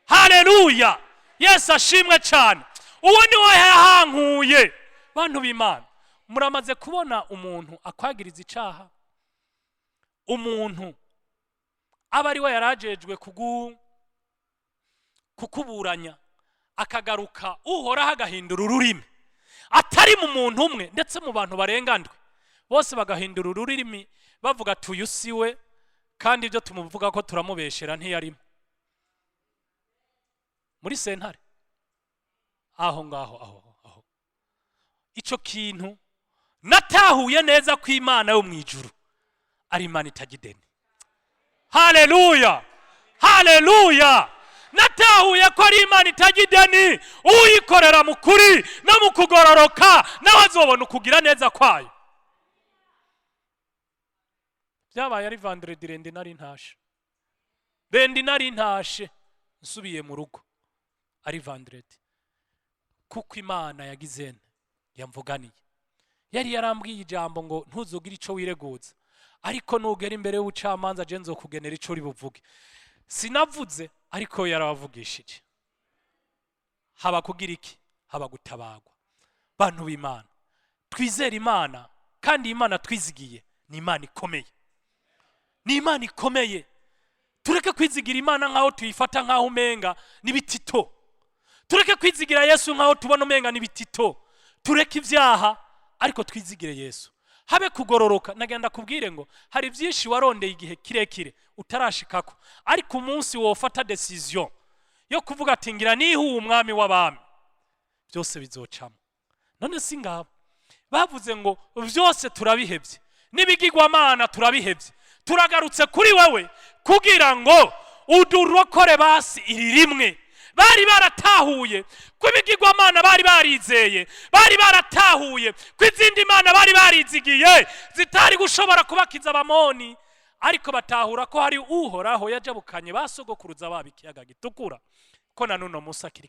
Haleluya, Yesu ashimwe cyane. Uwo niwe yahankuye. Bantu b'Imana, muramaze kubona umuntu akwagiriza icaha, umuntu aba ari we yarajejwe kukuburanya, akagaruka Uhoraho agahindura ururimi, atari mu muntu umwe, ndetse mu bantu barenga ndwi bose bagahindura ururimi, bavuga ati: "Uyu si we, kandi ibyo tumuvuga ko turamubeshera, ntiyarimo muri sentare aho ngaho aho aho." Icyo kintu natahuye neza ko Imana yo mu ijuru ari Imana itajya ideni. Haleluya, haleluya! Natahuye ko ari Imana itajya ideni. Uyikorera mu kuri no mu kugororoka nawe azobona ukugira neza kwayo. Byabaye ari vendredi, lundi nari ntashe, lundi nari ntashe nsubiye mu rugo ari vendredi, kuko Imana yagize yamvuganiye, yari yarambwiye ijambo ngo: "Ntuzugire icyo wireguza, ariko nugera imbere y'ubucamanza je nzokugenera ico uri buvuge." Sinavuze, ariko yarabavugishije. Haba kugira iki? Haba gutabagwa. Bantu b'Imana, twizere Imana, kandi Imana twizigiye ni Imana ikomeye, ni Imana ikomeye. Tureke kwizigira Imana nk'aho tuyifata nk'aho umenga n'ibitito. Tureke kwizigira Yesu nk'aho tubona umenga n'ibitito. Tureke ibyaha, ariko twizigire Yesu, habe kugororoka. Nagenda kubwire ngo hari byinshi warondeye igihe kirekire utarashikako, ariko umunsi wofata décision yo kuvuga ati: "Ngira nihuwe umwami w'abami", byose bizocamo. None si ngabo bavuze ngo: "Byose turabihebye, n'ibigirwamana turabihebye, turagarutse kuri wewe kugira ngo udurokore basi iri rimwe." Bari baratahuye ko ibigirwamana bari barizeye, bari baratahuye ko izindi mana bari barizigiye zitari gushobora kubakiza Abamoni, ariko batahura ko hari Uhoraho yajabukanye ba sogokuruza babo ikiyaga Gitukura, ko na nuno munsi akiri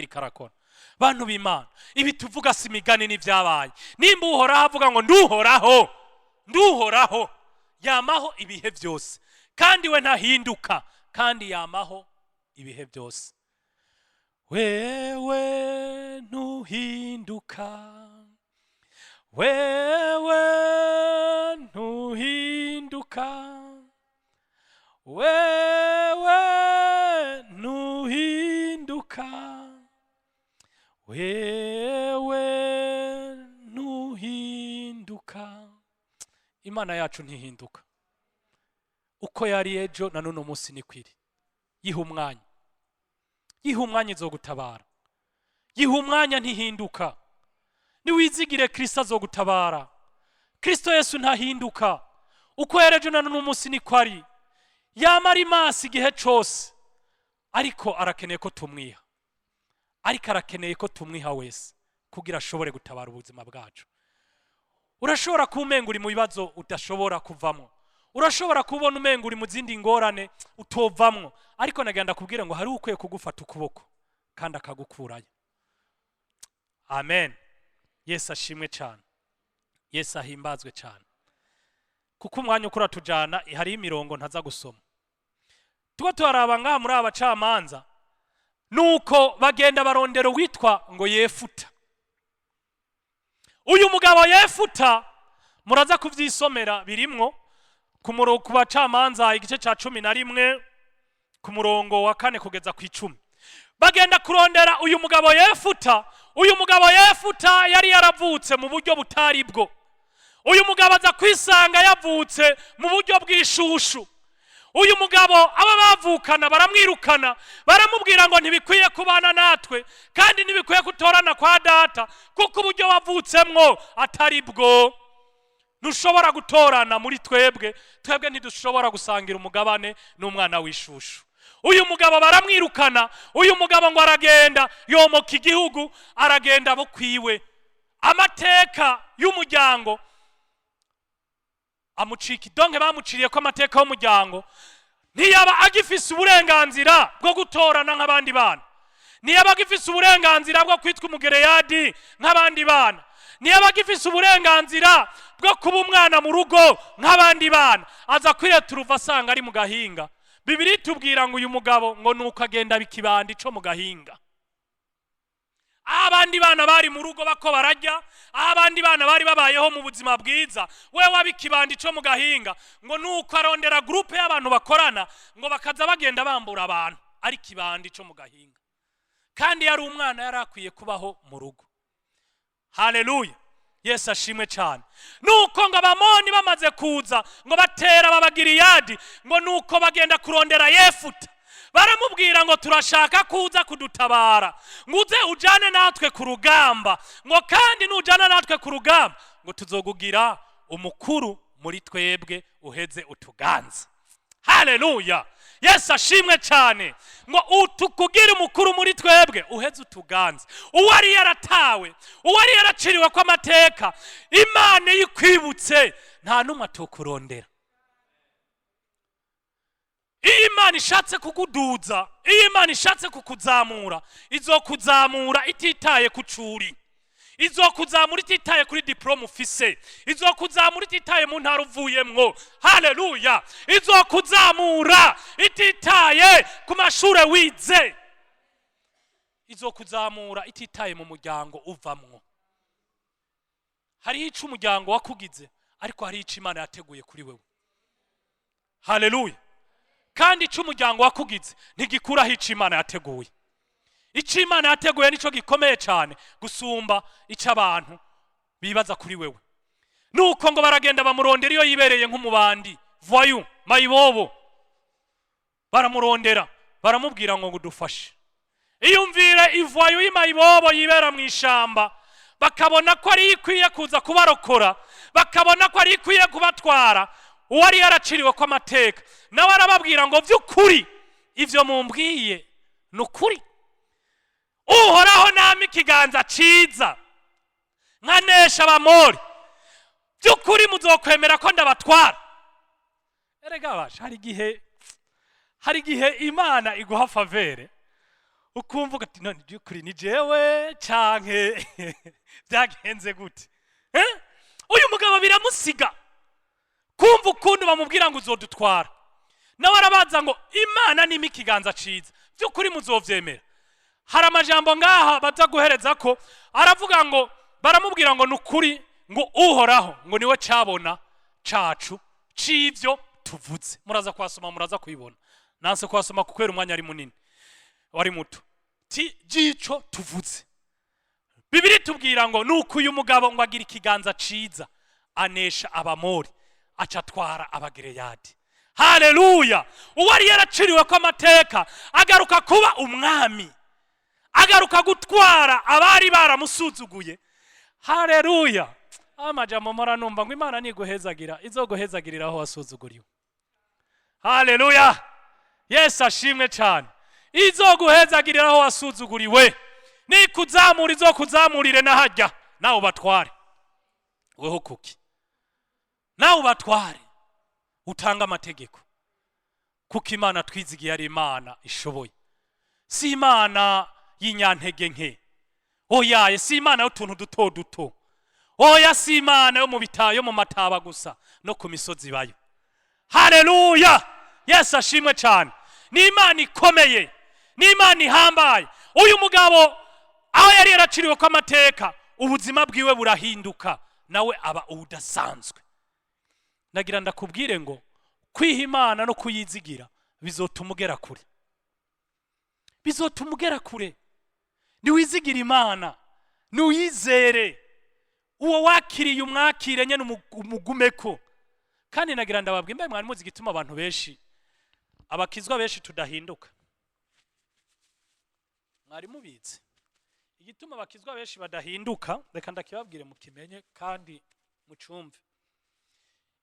karakora. Bantu b'Imana, ibi tuvuga si imigani, n'ibyabaye. Nimba Uhoraho avuga ngo: "Nduhoraho, nduhoraho", yamaho ibihe byose, kandi we ntahinduka, kandi yamaho ibihe byose. Wewe ntuhinduka, wewe ntuhinduka, wewe ntuhinduka, wewe ntuhinduka. Imana yacu ntihinduka. Uko yari ejo na none munsi nikwiri. Yiha umwanya, yiha umwanya, izogutabara. Yiha umwanya, ntihinduka. Niwizigire Kristo, azogutabara. Kristo Yesu ntahinduka. Uko yari ejo na none munsi niko ari, yama ari maso igihe cose, ariko arakeneye ko tumwiha, ariko arakeneye ko tumwiha wese kugira ashobore gutabara ubuzima bwacu. Urashobora kuba umenga uri mu bibazo udashobora kuvamo, urashobora kubona umenga uri mu zindi ngorane utovamwo, ariko nagenda kubwira ngo hari ukwiye kugufata ukuboko kandi akagukurayo. Amen. Yesu ashimwe cyane, Yesu ahimbazwe cyane. Kuko umwanya ukura tujana, hariho imirongo ntaza gusoma. Tuba turaraba ngaha muri aba bacamanza, nuko bagenda barondera uwitwa ngo Yefuta. Uyu mugabo Yefuta muraza kubyisomera, birimwo ku murongo ku Bacamanza igice cya 11 ku murongo wa 4 kugeza ku 10. Bagenda kurondera uyu mugabo Yefuta. Uyu mugabo Yefuta yari yaravutse mu buryo butari bwo. Uyu mugabo aza kwisanga yavutse mu buryo bw'ishushu. Uyu mugabo aba bavukana baramwirukana, baramubwira ngo: "Ntibikwiye kubana natwe, kandi ntibikwiye kutorana kwa data, kuko uburyo wavutsemwo atari bwo. Ntushobora gutorana muri twebwe, twebwe ntidushobora gusangira umugabane n'umwana w'ishushu." Uyu mugabo baramwirukana. Uyu mugabo ngo aragenda yomoka igihugu, aragenda abo kwiwe. Amateka y'umuryango amucika idonke, bamuciriye ko amateka y'umuryango. Ntiyaba agifise uburenganzira bwo gutorana nk'abandi bana, ntiyaba agifise uburenganzira bwo kwitwa Umugereyadi nk'abandi bana, ntiyaba agifise uburenganzira bwo kuba umwana mu rugo nk'abandi bana. Aza kwireturuva asanga ari mu gahinga. Bibiliya itubwira ngo uyu mugabo ngo nuko agenda bikibanda ico mu gahinga, aho abandi bana bari mu rugo bako barajya, aho abandi bana bari babayeho mu buzima bwiza, we waba ikibanda ico mu gahinga. Ngo nuko arondera groupe y'abantu bakorana, ngo bakaza bagenda bambura abantu, ari ikibanda ico mu gahinga, kandi yari umwana yari akwiye kubaho mu rugo. Haleluya, Yesu ashimwe cyane. Nuko ngo Abamoni bamaze kuza ngo batera Abagiriyadi, ngo nuko bagenda kurondera Yefuta, baramubwira ngo: "Turashaka kuza kudutabara, ngo uze ujane natwe ku rugamba, ngo kandi nujana natwe ku rugamba, ngo tuzogugira umukuru muri twebwe, uheze utuganza." Haleluya, Yesu ashimwe cyane. Ngo utukugire umukuru muri twebwe, uheze utuganza. Uwari yaratawe, uwari yaraciriwe ko amateka, Imana yikwibutse, nta n'umwe atokurondera. Iyo Imana ishatse kukuduza, iyo Imana ishatse kukuzamura, izokuzamura ititaye ku curi, izokuzamura ititaye kuri diplôme ufise, izokuzamura ititaye mu ntara uvuyemwo. Haleluya! Izokuzamura ititaye ku mashure wize, izokuzamura ititaye mu muryango uvamwo. Hariho ico umuryango wakugize, ariko hariho ico Imana yateguye kuri wewe. Haleluya! Kandi ico umuryango wakugize ntigikuraho ico Imana yateguye. Icyo Imana yateguye nicyo gikomeye cyane gusumba icyo abantu bibaza kuri wewe. Nuko ngo baragenda bamurondera iyo yibereye nk'umubandi, voyou, mayibobo. Baramurondera, baramubwira ngo dufashe. Iyumvire i voyou y'imayibobo yibera mu ishamba, bakabona ko ariyo ikwiye kuza kubarokora, bakabona ko ariyo ikwiye kubatwara. Uwari yaraciriwe ko amateka nawe arababwira ngo: "By'ukuri ibyo mumbwiye ni ukuri? Uhoraho nama ikiganza cyiza nkanesha Abamori, by'ukuri muzokwemera ko ndabatwara?" Erega basha, hari igihe Imana iguha faveur, ukumva ati: "None by'ukuri ni jewe canke byagenze gute?" Eh? Uyu mugabo biramusiga kumva ukuntu bamubwira ngo uzodutwara. Nawe arabaza ngo: "Imana nima ikiganza ciza, by'ukuri muzovyemera?" Hari amajambo ngaha baza guhereza ko aravuga ngo baramubwira ngo: "Ni ukuri, ngo Uhoraho ngo niwe cabona cacu c'ivyo tuvuze." Muraza kuhasoma, muraza kubibona. Nanse kuhasoma kubera umwanya ari munini, wari muto. Ti gico tuvuze. Bibiliya tubwira ngo nuko uyu mugabo ngo agira ikiganza ciza, anesha Abamori, aca atwara Abagereyadi. Haleluya! Uwari yaraciriwe ko amateka agaruka kuba umwami, agaruka gutwara abari baramusuzuguye. Haleluya! Amajambo mpora numva ngo Imana niguhezagira, izoguhezagirira aho wasuzuguriwe. Haleluya, Yesu ashimwe cyane. Izoguhezagirira aho wasuzuguriwe, nikuzamura izokuzamurire n'ahajya nawe ubatware. Weho kuki nawe ubatware, utanga amategeko? Kuko Imana twizigiye ari Imana ishoboye, si Imana y'inyantege nke. Oyaye, si Imana y'utuntu duto duto. Oya, si Imana yo mu bita, yo mu mataba gusa, no ku misozi ibayo. Haleluya, Yesu ashimwe cyane. Ni Imana ikomeye, ni Imana ihambaye. Uyu mugabo aho yari yaraciriwe ko amateka, ubuzima bwiwe burahinduka, nawe aba udasanzwe. Ndagira ndakubwire ngo kwiha Imana no kuyizigira bizotuma ugera kure, bizotuma ugera kure. Niwizigira Imana, niwizere uwo wakiriye, umwakire nyine, umugumeko. Kandi nagira ndababwira, mbe mwari muzi igituma abantu benshi, abakizwa benshi, tudahinduka? Mwari mubizi igituma abakizwa benshi badahinduka? Reka ndakibabwire mukimenye kandi mucumve.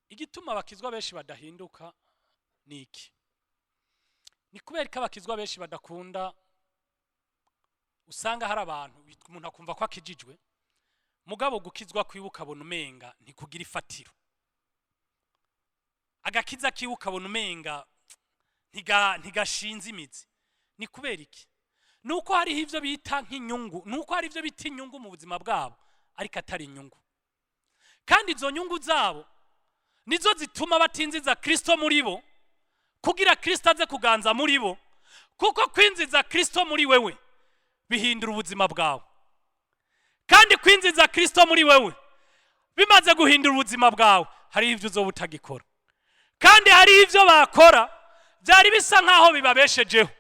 Igituma abakizwa benshi badahinduka ni iki? Ni kubera ko abakizwa benshi badakunda. Usanga hari abantu, umuntu akumva ko akijijwe. Mugabo gukizwa kwiwe ukabona umenga ntikugira ifatiro. Agakiza kiwe ukabona umenga ntigashinze imizi. Ni kubera iki? Nuko hariho ivyo bita nk'inyungu, nuko hari ivyo bita inyungu mu buzima bwabo, ariko atari inyungu. Kandi izo nyungu zabo nizo zituma batinziza Kristo muri bo, kugira Kristo aze kuganza muri bo. Kuko kwinjiza Kristo muri wewe bihindura ubuzima bwawe, kandi kwinjiza Kristo muri wewe bimaze guhindura ubuzima bwawe, hariho ibyo uzoba utagikora. Kandi hariho ibyo bakora byari bisa nk'aho bibabeshejeho.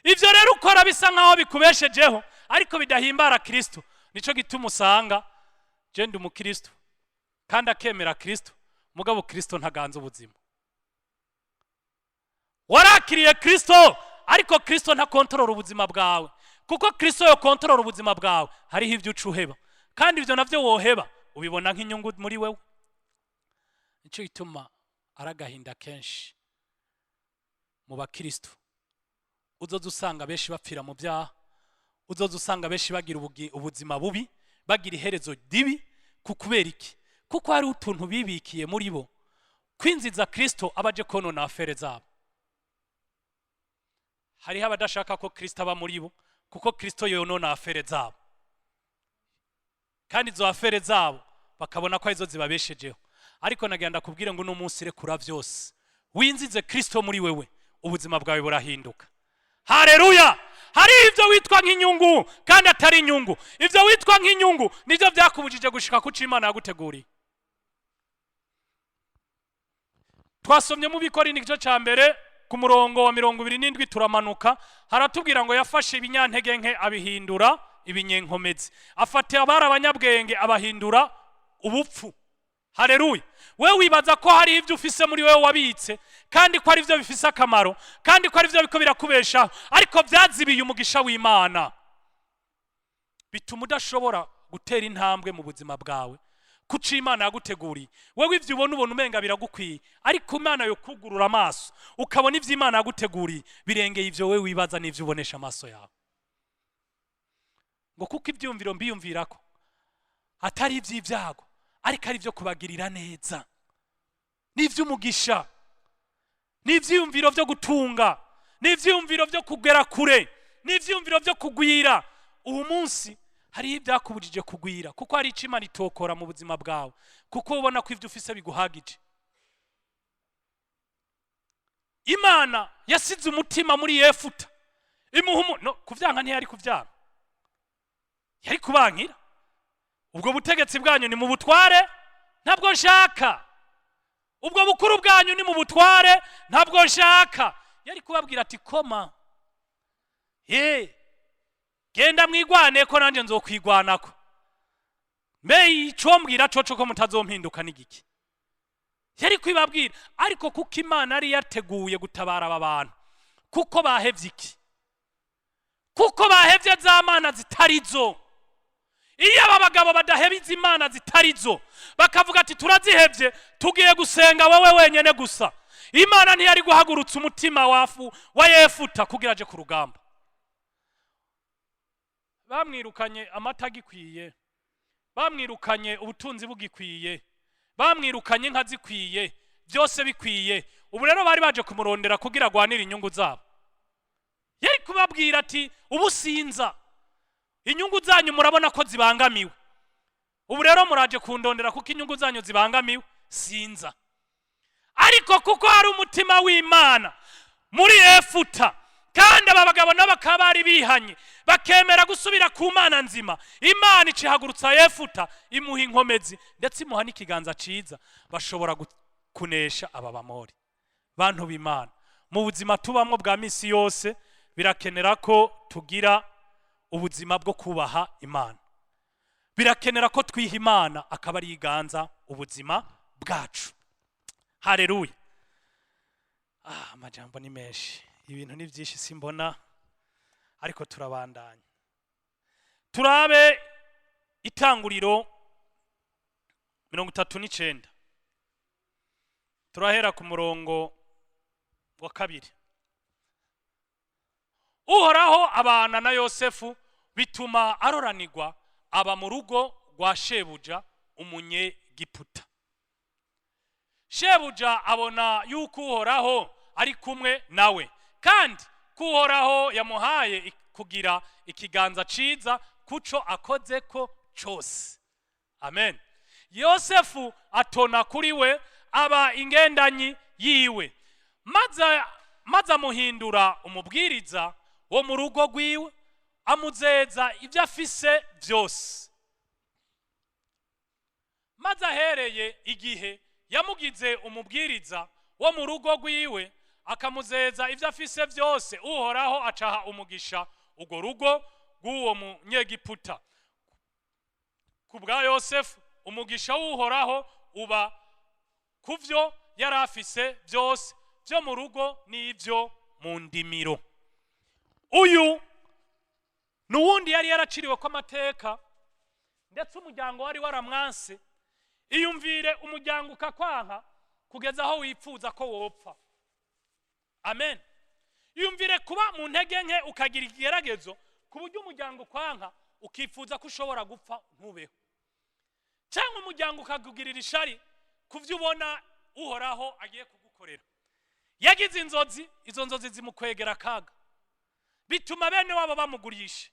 Ibyo rero ukora bisa nk'aho bikubeshejeho, ariko bidahimbara Kristo. Nicyo gituma usanga genda umukristo kandi akemera Kristo, mugabo Kristo ntaganza ubuzima. Warakiriye Kristo, ariko Kristo ntakontorora ubuzima bwawe. Kuko Kristo yokontorora ubuzima bwawe, hariho ibyo uca uheba, kandi ibyo nabyo woheba ubibona nk'inyungu muri wewe. Nicyo gituma ari agahinda kenshi mu bakristo. Uzoza usanga benshi bapfira mu byaha, uzoza usanga benshi bagira ubuzima bubi, bagira iherezo ribi. Ku kubera iki? Kuko hari utuntu bibikiye muri bo. Kwinjiza Kristo aba aje konona affaires zabo. Hariho abadashaka ko Kristo aba muri bo, kuko Kristo yonona affaires zabo, kandi izo affaires zabo bakabona ko arizo zibabeshejeho. Ariko nagenda kubwira ngo uno munsi rekura byose, winjize Kristo muri wewe, ubuzima bwawe burahinduka. Hareruya! Hari ibyo witwa nk'inyungu kandi atari inyungu. Ibyo witwa nk'inyungu nibyo byakubujije gushika ku cyo Imana yaguteguriye. Twasomye mu Bikorinto igice cya mbere, ku murongo wa 27 turamanuka. Haratubwira ngo yafashe ibinyantege nke abihindura ibinyenkomezi, afata abari abanyabwenge abahindura ubupfu. Hareruya! We wibaza ko hari ibyo ufise muri wewe wabitse, kandi ko ari byo bifise akamaro, kandi ko ari byo biko birakubeshaho, ariko byazibiye umugisha w'Imana, bituma udashobora gutera intambwe mu buzima bwawe kuco Imana yaguteguriye. Wewe ibyo ubona, ubona umenga biragukwiye, ariko Imana yo kugurura amaso ukabona ibyo Imana yaguteguriye birengeye ibyo wewe wibaza n'ibyo ubonesha amaso yawe. Ngo kuko ibyumviro mbiyumvirako atari iby'ibyago, ariko ari ibyo kubagirira neza n'iby'umugisha, n'ibyiyumviro byo gutunga, n'ibyiyumviro byo kugera kure, n'ibyiyumviro byo kugwira. Ubu munsi hariho ibyakubujije kugwira, kuko hari icyo Imana itokora mu buzima bwawe, kuko ubona ko ibyo ufise biguhagije. Imana yasize umutima muri Yefuta, imuha no kubyanka. Ntiyari kubyanga, yari kubankira: "Ubwo butegetsi bwanyu ni mu butware, ntabwo nshaka. Ubwo bukuru bwanyu ni mu butware, ntabwo nshaka." Yari kubabwira ati: "Koma ye, genda mwigwane ko nanjye nzokwigwanako. Mbe icyo mbwira coco ko mutazompinduka n'igiki?" Yari kwibabwira. Ariko kuko Imana yari yateguye gutabara aba bantu, kuko bahevye iki? Kuko bahevye za mana zitari zo. Iyo aba bagabo badaheba izi mana zitari zo, bakavuga ati: "Turazihevye, tugiye gusenga wowe wenyene gusa," Imana ntiyari guhagurutsa umutima wafu wa Yefuta kugira aje ku rugamba. Bamwirukanye amata agikwiye, bamwirukanye ubutunzi bugikwiye, bamwirukanye inka zikwiye, byose bikwiye. Ubu rero bari baje kumurondera kugira agwanire inyungu zabo. Yari kubabwira ati: "Ubu sinza, inyungu zanyu murabona ko zibangamiwe. Ubu rero muraje kundondera kuko inyungu zanyu zibangamiwe, sinza." Ariko kuko hari umutima w'Imana muri Efuta, kandi aba bagabo nabo bakaba bari bihanye, bakemera gusubira ku Mana nzima, Imana icihagurutsa Yefuta, imuha inkomezi, ndetse imuha n'ikiganza ciza, bashobora kunesha aba Bamori. Bantu b'Imana, mu buzima tubamwo bwa misi yose birakenera ko tugira ubuzima bwo kubaha Imana. Birakenera ko twiha Imana akaba ari iganza ubuzima bwacu. Hareruya! Amajambo ni menshi, ibintu ni byinshi, simbona, ariko turabandanya. Turabe Itanguriro 39, turahera ku murongo wa 2. Uhoraho abana na Yosefu, bituma aroranirwa, aba mu rugo rwa Potifari. rwa shebuja Umunyegiputa. Shebuja abona yuko Uhoraho ari kumwe nawe, kandi ko Uhoraho yamuhaye kugira ikiganza ciza kuco akoze ko cose. Amen. Yosefu atona kuri we, aba ingendanyi yiwe, maze amuhindura umubwiriza wo mu rugo rwiwe, amuzeza ibyo afise byose. Maze ahereye igihe yamugize umubwiriza wo mu rugo rwiwe, akamuzeza ibyo afise byose, Uhoraho acaha umugisha urwo rugo rw'uwo Munyegiputa ku bwa Yosefu. Umugisha w'Uhoraho uba ku byo yari afise byose, byo mu rugo n'ibyo mu ndimiro. Uyu ni uwundi yari yaraciriwe ko amateka, ndetse umuryango wari waramwanse. Iyumvire umuryango ukakwanka kugeza aho wipfuza ko wopfa. Amen. Iyumvire kuba mu ntege nke, ukagira ikigeragezo ku buryo umuryango ukwanka, ukifuza ko ushobora gupfa ntubeho, cyangwa umuryango ukakugirira ishari ku byo ubona Uhoraho agiye kugukorera. Yagize inzozi, izo nzozi zimukwegera akaga, bituma bene wabo bamugurisha.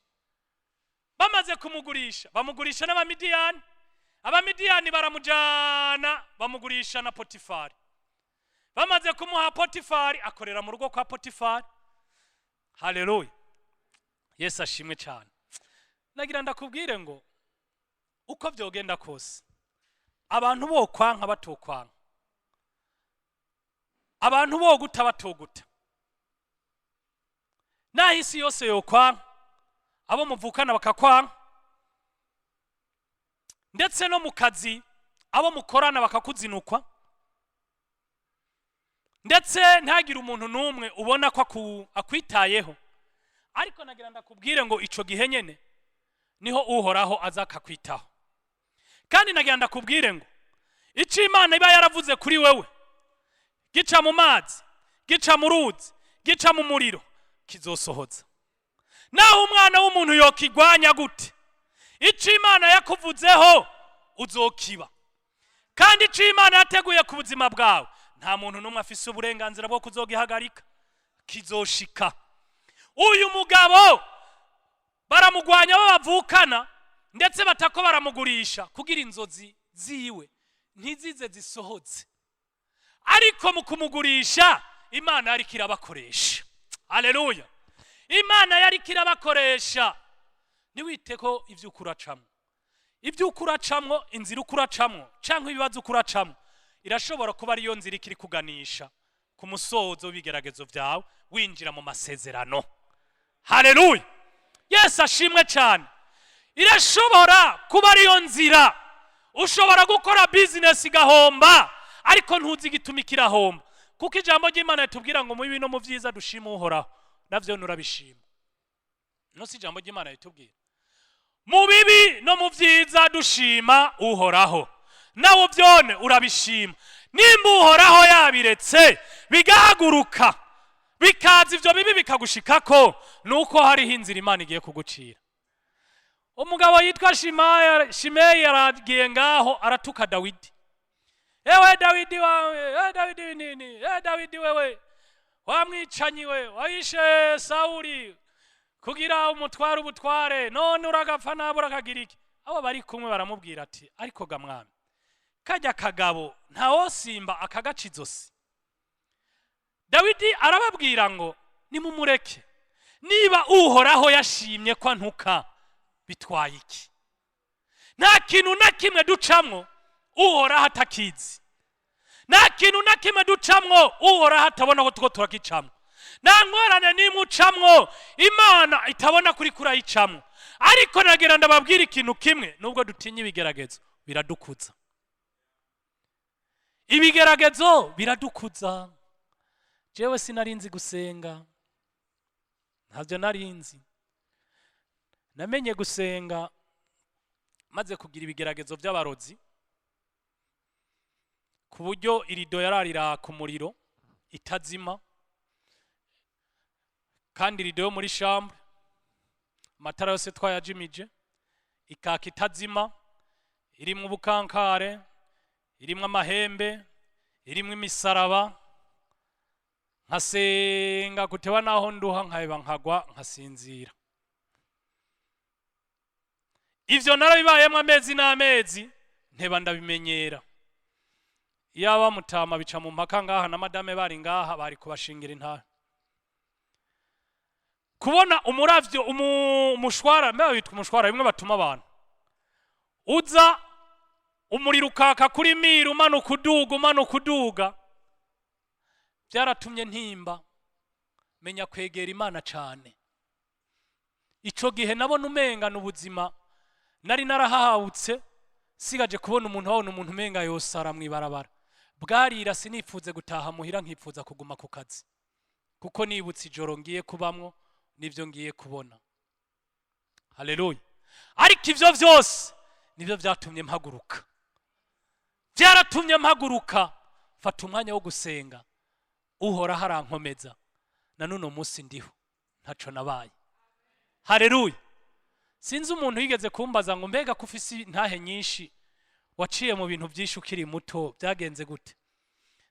Bamaze kumugurisha, bamugurisha n'Abamidiyani. Abamidiyani baramujyana, bamugurisha na Potifari. Bamaze kumuha Potifari, akorera mu rugo kwa Potifari. Haleluya, Yesu ashimwe cyane. Nagira ndakubwire ngo uko byogenda kose, abantu bo kwanka batokwanka, abantu boguta batoguta, naho isi yose yokwanka, abo muvukana bakakwanka, ndetse no mu kazi abo mukorana bakakuzinukwa, ndetse ntagire umuntu n'umwe ubona ko akwitayeho, ariko nagira ndakubwire ngo ico gihe nyene niho Uhoraho aza akakwitaho. Kandi nagira ndakubwire ngo icyo Imana iba yaravuze kuri wewe, gica mu mazi, gica mu ruzi, gica mu muriro, kizosohoza. Naho umwana w'umuntu yokigwanya gute, icyo Imana yakuvuzeho uzokiba. Kandi icyo Imana yateguye ku buzima bwawe, nta muntu n'umwe afise uburenganzira bwo kuzogihagarika, kizoshika. Uyu mugabo baramugwanya bo bavukana, ndetse batako baramugurisha kugira inzozi ziwe ntizize zisohotse. Ariko mu kumugurisha, Imana yariko irabakoresha. Haleluya, Imana yariko irabakoresha. Ntiwite ko ibyo ukuracamwo, ibyo ukuracamwo, inzira ukuracamwo cyangwa ibibazo ukuracamwo, irashobora kuba ariyo nzira ikiri kuganisha ku musozo w'ibigeragezo byawe, winjira mu masezerano. Haleluya, Yesu ashimwe cyane. Irashobora kuba ariyo nzira. Ushobora gukora bizinesi igahomba, ariko ntuzi igituma ikirahomba, kuko ijambo ry'Imana ritubwira ngo mu bibi no mu byiza dushima Uhoraho. Navyo nurabishima. No si ijambo ry'Imana ritubwira mu bibi no mu byiza dushima Uhoraho? Nawe byone urabishima. Nimba Uhoraho yabiretse bigahaguruka, bikaza, ibyo bibi bikagushikako, nuko hariho inzira Imana igiye kugucira. Umugabo yitwa Shimeyi yaragiye ngaho, aratuka Dawidi: "Ewe Dawidi wawe, ewe Dawidi nini, ewe Dawidi, wewe wamwicanyi, we wayishe Sawuli kugira umutware ubutware, none uragapfa nabi, urakagira iki?" Abo bari kumwe baramubwira ati: "Ariko ga mwami, kajya kagabo ntawosimba akagaca izosi." Dawidi arababwira ngo: "Nimumureke, niba Uhoraho yashimye ko antuka, bitwaye iki?" Nta kintu na kimwe ducamwo Uhoraho atakizi. Nta kintu na kimwe ducamwo Uhoraho atabona ko tuko turakicamwo. Nta ngorane n'imwe ucamwo Imana itabona kuri kurayicamwo. Ariko nagira ndababwira ikintu kimwe: nubwo dutinya ibigeragezo, biradukuza. Ibigeragezo biradukuza. Jewe sinarinzi gusenga, ntabyo narinzi. Namenye gusenga maze kugira ibigeragezo by'abarozi, ku buryo irido yararira ku muriro itazima, kandi irido yo muri chambre, amatara yose twayajimije, ikaka itazima. Irimwo ubukankare, irimwo amahembe, irimwo imisaraba. Nkasenga kutewa naho nduha, nkaheba, nkagwa, nkasinzira. Ivyo narabibayemwo amezi n'amezi, nteba ndabimenyera. Iyaba mutama bica mu mpaka ngaha na madame bari ngaha, bari kubashingira intahe. Kubona umuravyo, umushwara, mbega bitwa umushwara, bimwe batuma abantu uza umuriro ukaka kuri mire, umanuka uduga, umanuka uduga, byaratumye ntimba menya kwegera Imana cane. Ico gihe nabona umengana ubuzima nari narahahawutse, sigaje kubona umuntu, wabona umuntu umenga yosara mw'ibarabara. Bwarira, sinipfuze gutaha muhira, nkipfuza kuguma ku kazi, kuko nibutse ijoro ngiye kubamwo n'ibyo ngiye kubona. Haleluya! Ariko ivyo vyose nibyo byatumye mpaguruka, byaratumye mpaguruka, fata umwanya wo gusenga. Uhoraho arankomeza, na n'uno munsi ndiho, ntaco nabaye. Haleluya! Sinzi umuntu yigeze kumbaza ngo: "Mbega ko ufise intahe nyinshi, waciye mu bintu byinshi ukiri muto, byagenze gute?"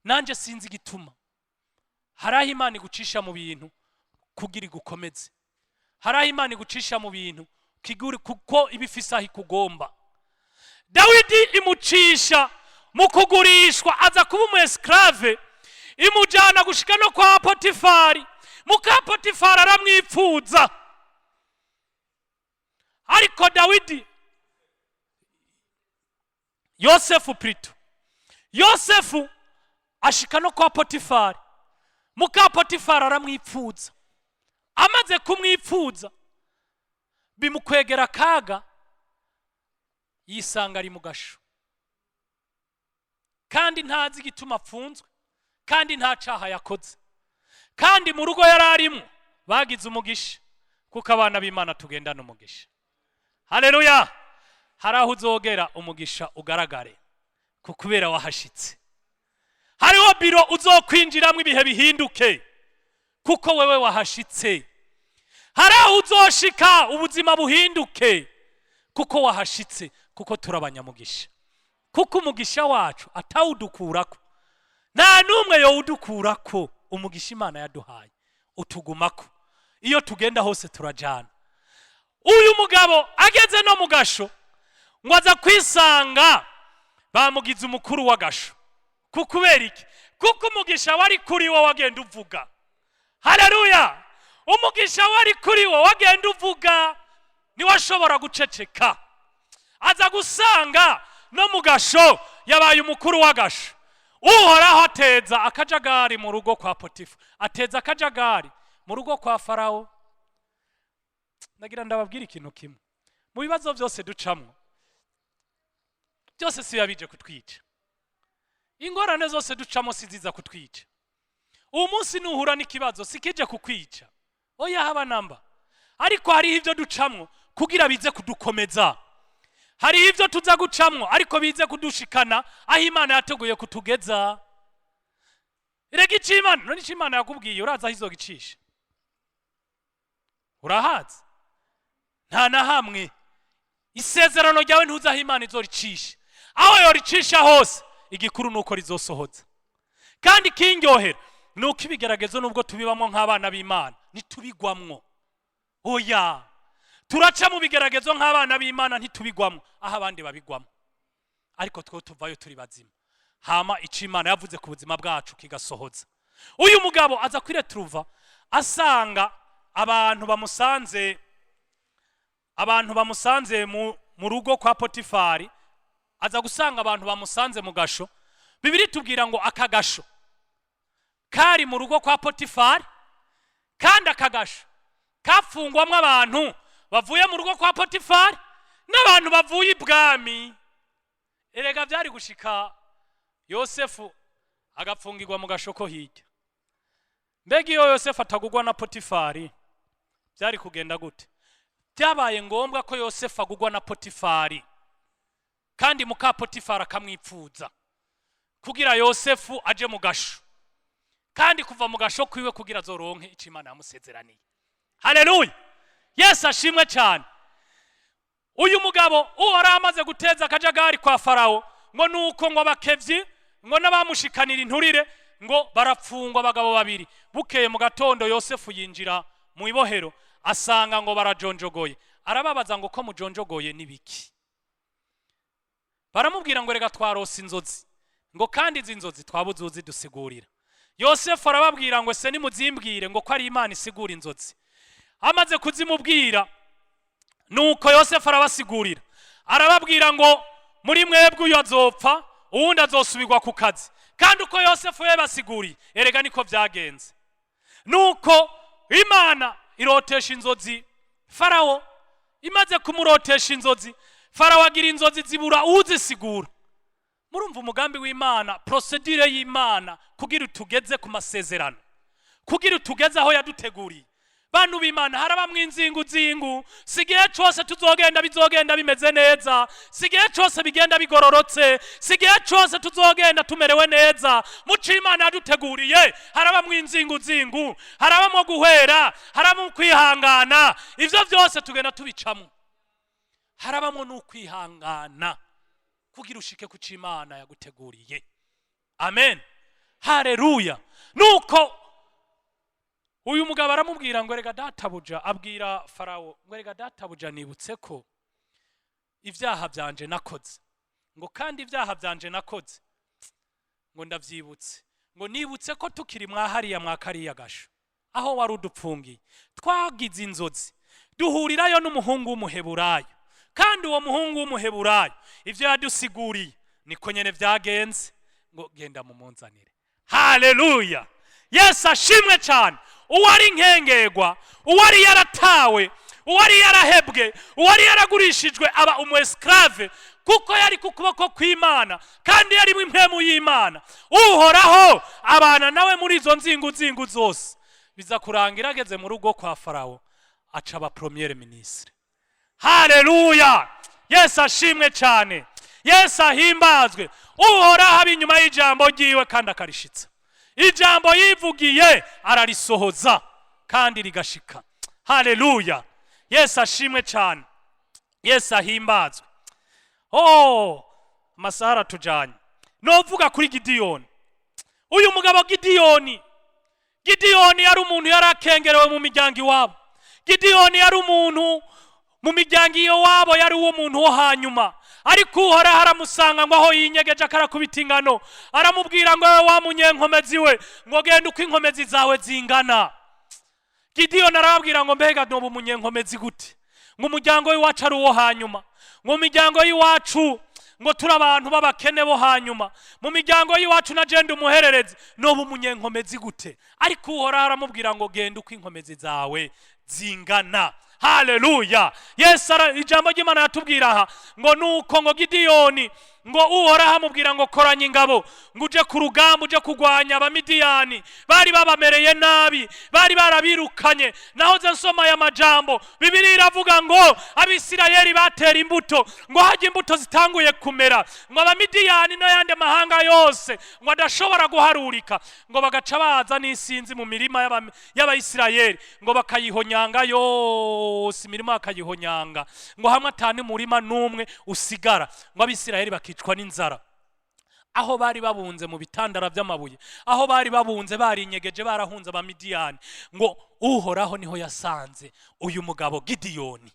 Nanje sinzi igituma. Hari aho Imana igucisha mu bintu kugira igukomeze, hari aho Imana igucisha mu bintu kuko iba ifise aho ikugomba. Dawidi imucisha mu kugurishwa, aza kuba umu esclave, imujyana gushika no kwa Potifari. Muka Potifari aramwipfuza, ariko Dawidi, Yosefu plutôt, Yosefu ashika no kwa Potifari, muka Potifari aramwipfuza. Amaze kumwipfuza, bimukwegera akaga, yisanga ari mu gasho, kandi ntazi igituma apfunzwe, kandi nta caha yakoze. Kandi mu rugo yari arimo bagize umugisha, kuko abana b'Imana tugendana umugisha. Haleluya! Hari aho uzogera umugisha ugaragare kubera wahashitse. Hariho biro uzokwinjiramo, ibihe bihinduke kuko wewe wahashitse. Hari aho uzoshika ubuzima buhinduke kuko wahashitse, kuko turi abanyamugisha, kuko umugisha wacu atawudukurako, nta n'umwe yowudukurako. Umugisha Imana yaduhaye utugumako, iyo tugenda hose turajana. Uyu mugabo ageze no mu gasho, ngo aza kwisanga bamugize umukuru w'agasho. Kubera iki? Kuko umugisha wari kuri wo wagenda uvuga. Haleluya! Umugisha wari kuri wo wagenda uvuga, ntiwashobora guceceka. Aza gusanga no mu gasho yabaye umukuru w'agasho. Uhoraho ateza akajagari mu rugo kwa Potifa, ateza akajagari mu rugo kwa Farawo. Ndagira ndababwira ikintu kimwe: mu bibazo byose ducamwo byose, si biba bije kutwica. Ingorane zose ducamo si ziza kutwica. Uwo munsi nuhura n'ikibazo, si kije kukwica, oya, haba namba. Ariko hariho ibyo ducamwo kugira bize kudukomeza, hariho ibyo tuza gucamwo ariko bize kudushikana aho Imana yateguye kutugeza. Rega icyo Imana, none icyo Imana yakubwiye, uraza aho izogicisha? Urahazi? Nta na hamwe. Isezerano ryawe ntuzi aho Imana izoricisha. Aho yoricisha hose, igikuru ni uko rizosohoza. Kandi ikindyohera ni uko ibigeragezo, nubwo tubibamo nk'abana b'Imana, ntitubigwamwo. Oya, turaca mu bigeragezo nk'abana b'Imana, ntitubigwamwo aho abandi babigwamo, ariko twe tuvayo turi bazima, hama icyo Imana yavuze ku buzima bwacu kigasohoza. Uyu mugabo aza kwiretrouva asanga abantu bamusanze, abantu bamusanze mu rugo kwa Potifari, aza gusanga abantu bamusanze mu gasho. Bibiri tubwira ngo aka gasho kari mu rugo kwa Potifari, kandi aka gasho kafungwamwo abantu bavuye mu rugo kwa Potifari n'abantu bavuye ibwami. Erega byari gushika Yosefu agapfungirwa mu gasho ko hirya. Mbega iyo Yosefu atagugwa na Potifari, byari kugenda gute? Byabaye ngombwa ko Yosefu agugwa na Potifari, kandi muka Potifari akamwipfuza, kugira Yosefu aje mu gasho, kandi kuva mu gasho kwiwe kugira azoronke icyo Imana yamusezeraniye. Haleluya! Yesu ashimwe cyane. Uyu mugabo Uhoraho amaze guteza akajagari kwa Farawo, ngo nuko ngo abakevyi ngo n'abamushikanira inturire ngo barapfungwa, abagabo babiri. Bukeye mu gatondo, Yosefu yinjira mu ibohero, asanga ngo barajonjogoye. Arababaza ngo: "Ko mujonjogoye, n'ibiki?" Baramubwira ngo: "Rega twarose inzozi," ngo "kandi izi nzozi twabuze uzidusigurira." Yosefu arababwira ngo: "Ese nimuzimbwire," ngo "ko ari Imana isigura inzozi." Amaze kuzimubwira, nuko Yosefu arabasigurira, arababwira ngo: "Muri mwebwe uyu azopfa, uwundi azosubirwa ku kazi." Kandi uko Yosefu yabasiguriye, erega niko byagenze. Nuko Imana irotesha inzozi Farawo. Imaze kumurotesha inzozi, Farawo agira inzozi zibura uzisigura. Murumva umugambi w'Imana, procédure y'Imana kugira tugeze ku masezerano, kugira tugeze aho yaduteguriye. Bantu b'Imana, harabamwo inzinguzingu. Si igihe cyose tuzogenda bizogenda bimeze neza, si igihe cyose bigenda bigororotse, si igihe cyose tuzogenda tumerewe neza. Muco Imana yaduteguriye harabamwo inzinguzingu, harabamwo guhera, harabamwo kwihangana. Ivyo byose tugenda tubicamo, harabamwo n'ukwihangana kugira ushike ku cyo Imana yaguteguriye. Amen, haleluya. Nuko uyu mugabo aramubwira ngo: "Rega databuja," abwira Farawo ngo: "Rega databuja, nibutse ko ibyaha byanje nakoze," ngo "kandi ibyaha byanje nakoze," ngo "ndabyibutse," ngo "nibutse ko tukiri mwahariya mwakariya gasho aho wari udupfungiye, twagize inzozi, duhurirayo n'umuhungu w'Umuheburayo, kandi uwo muhungu w'Umuheburayo ibyo yadusiguriye niko nyene byagenze," ngo "genda mumunzanire." Haleluya, Yesu ashimwe cyane. Uwari inkengerwa, uwari yaratawe, uwari yarahebwe, uwari yaragurishijwe aba umu esclave, kuko yari ku kuboko kw'Imana kandi yarimo impwemu y'Imana, Uhoraho abana nawe muri izo nzinguzingu zose. Biza kurangira ageze mu rugo kwa Farawo, aca aba premier ministre. Haleluya, Yesu ashimwe cyane, Yesu ahimbazwe. Uhoraho aba inyuma y'ijambo ryiwe kandi akarishitsa. Ijambo yivugiye ararisohoza kandi rigashika. Haleluya, Yesu ashimwe cyane, Yesu ahimbazwe. Oh, amasaha aratujanye. Novuga kuri Gidiyoni. Uyu mugabo Gidiyoni, Gidiyoni yari umuntu yari akengerewe mu miryango iwabo. Gidiyoni yari umuntu mu miryango iwabo, yari uwo muntu wo hanyuma. Ariko Uhoraho aramusanga ngo aho yinyegeje, akarakubita ingano, aramubwira ngo: "Wowe wa munyenkomezi we," ngo "genda uko inkomezi zawe zingana." Gidiyoni arababwira ngo: "Mbega noba umunyenkomezi gute, ngo umuryango w'iwacu ari uwo hanyuma, ngo mu miryango y'iwacu ngo turi abantu b'abakene bo hanyuma, mu miryango y'iwacu na jenda umuhererezi, noba umunyenkomezi gute?" Ariko Uhoraho aramubwira ngo: "Genda uko inkomezi zawe zingana." Haleluya, Yesu. Ijambo ry'Imana yatubwira aha ngo nuko ngo Gidiyoni, ngo Uhoraho amubwira ngo: "Koranya ingabo," ngo "uje ku rugamba, uje kurwanya Abamidiyani." Bari babamereye nabi, bari barabirukanye. Nahoze nsoma aya majambo, Bibiliya iravuga ngo Abisirayeli batera imbuto, ngo hajya imbuto zitanguye kumera, ngo Abamidiyani n'ayandi mahanga yose ngo adashobora guharurika, ngo bagaca baza n'isinzi mu mirima y'Abayisirayeli, ngo bakayihonyanga yose, imirima bakayihonyanga, ngo hamwe atani murima n'umwe usigara, ngo Abisirayeli bakicwa n'inzara. Aho bari babunze mu bitandara by'amabuye, aho bari babunze barinyegeje, barahunze Abamidiyani, ngo Uhoraho niho yasanze uyu mugabo Gidiyoni,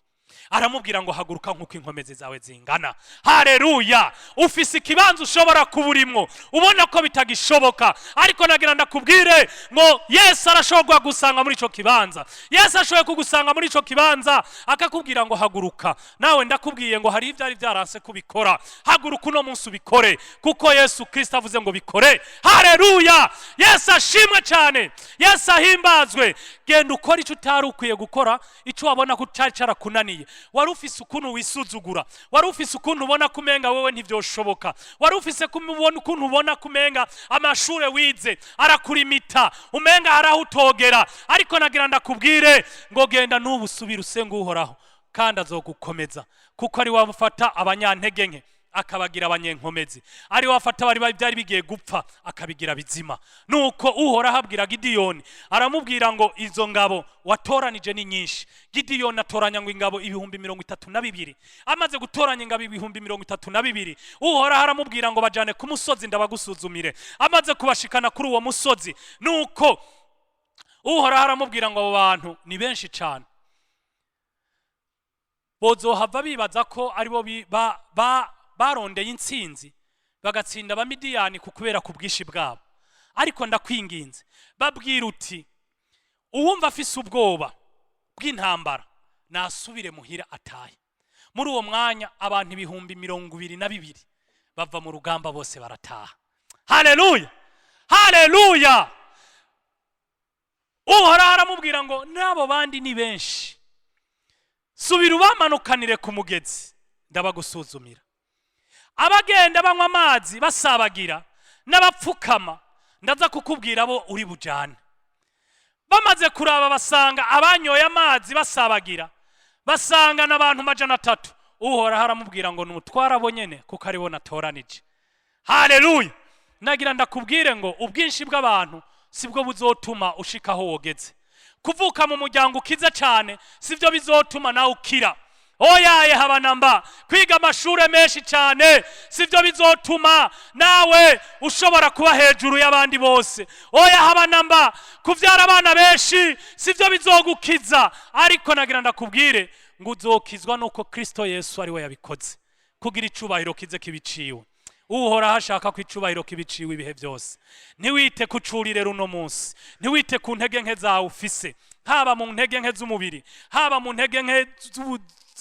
aramubwira ngo: "Haguruka nk'uko inkomezi zawe zingana." Hareruya! Ufise ikibanza ushobora kuba urimwo ubona ko bitagishoboka, ariko nagira ndakubwire ngo Yesu arashobora kugusanga muri ico kibanza. Yesu ashoboye kugusanga muri ico kibanza, akakubwira ngo: "Haguruka." Nawe ndakubwiye ngo hari ibyari byaranse kubikora, haguruka uno munsi ubikore, kuko Yesu Kirisito avuze ngo bikore. Hareruya, Yesu ashimwe cyane, Yesu ahimbazwe. Genda ukora icyo utari ukwiye gukora, icyo wabona ko cyari cyarakunaniye. Wari ufise ukuntu wisuzugura, wari ufise ukuntu ubona kumenga wewe ntibyoshoboka, wari ufise kumubona ukuntu ubona kumenga amashure wize arakurimita, umenga hari aho utogera. Ariko nagira ndakubwire ngo genda n'ubu, usubire usenge Uhoraho, kandi azogukomeza, kuko ari we ufata abanyantege nke. akabagira abanyenkomezi, ari we afata bari byari bigiye gupfa akabigira bizima. Nuko Uhoraho abwira Gidiyoni, aramubwira ngo: "Izo ngabo watoranije ni nyinshi." Gidiyoni atoranya ngo ingabo 32,000. Amaze gutoranya ingabo 32,000, Uhoraho aramubwira ngo: "Bajane ku musozi ndabagusuzumire." Amaze kubashikana kuri uwo musozi, nuko Uhoraho aramubwira ngo: "Abo bantu ni benshi cyane, bozohava bibaza ko aribo barondeye intsinzi bagatsinda Abamidiyani ku kubera ku bwinshi bwabo. Ariko ndakwinginze, babwira uti: 'Uwumva afise ubwoba bw'intambara nasubire muhira atahe.'" Muri uwo mwanya abantu 22,000 bava mu rugamba, bose barataha. Haleluya, haleluya! Uhoraho aramubwira ngo: "N'abo bandi ni benshi, subira ubamanukanire ku mugezi ndabagusuzumira. Abagenda banywa amazi basabagira n'abapfukama, ndaza kukubwira abo uri bujane." Bamaze kuraba, basanga abanyoye amazi basabagira, basanga n'abantu 300. Uhoraho aramubwira ngo: "Nutwara abo nyene, kuko aribo natoranije." Haleluya! Nagira ndakubwire ngo ubwinshi bw'abantu sibwo buzotuma ushika aho wogeze. Kuvuka mu muryango ukize cyane sibyo bizotuma nawe ukira. Oyaye, haba namba. Kwiga amashuri menshi cyane sibyo bizotuma nawe ushobora kuba hejuru y'abandi bose. Oya, haba namba. Kubyara abana benshi sibyo bizogukiza. Ariko nagira ndakubwire ngo uzokizwa nuko Kristo Yesu ari we yabikoze, kugira icubahiro kize kibiciwe. Uhoraho ashaka ko icubahiro kibiciwe ibihe byose. Ntiwite ku curire runo munsi, ntiwite ku ntege nke zawe ufise, haba mu ntege nke z'umubiri, haba mu ntege nke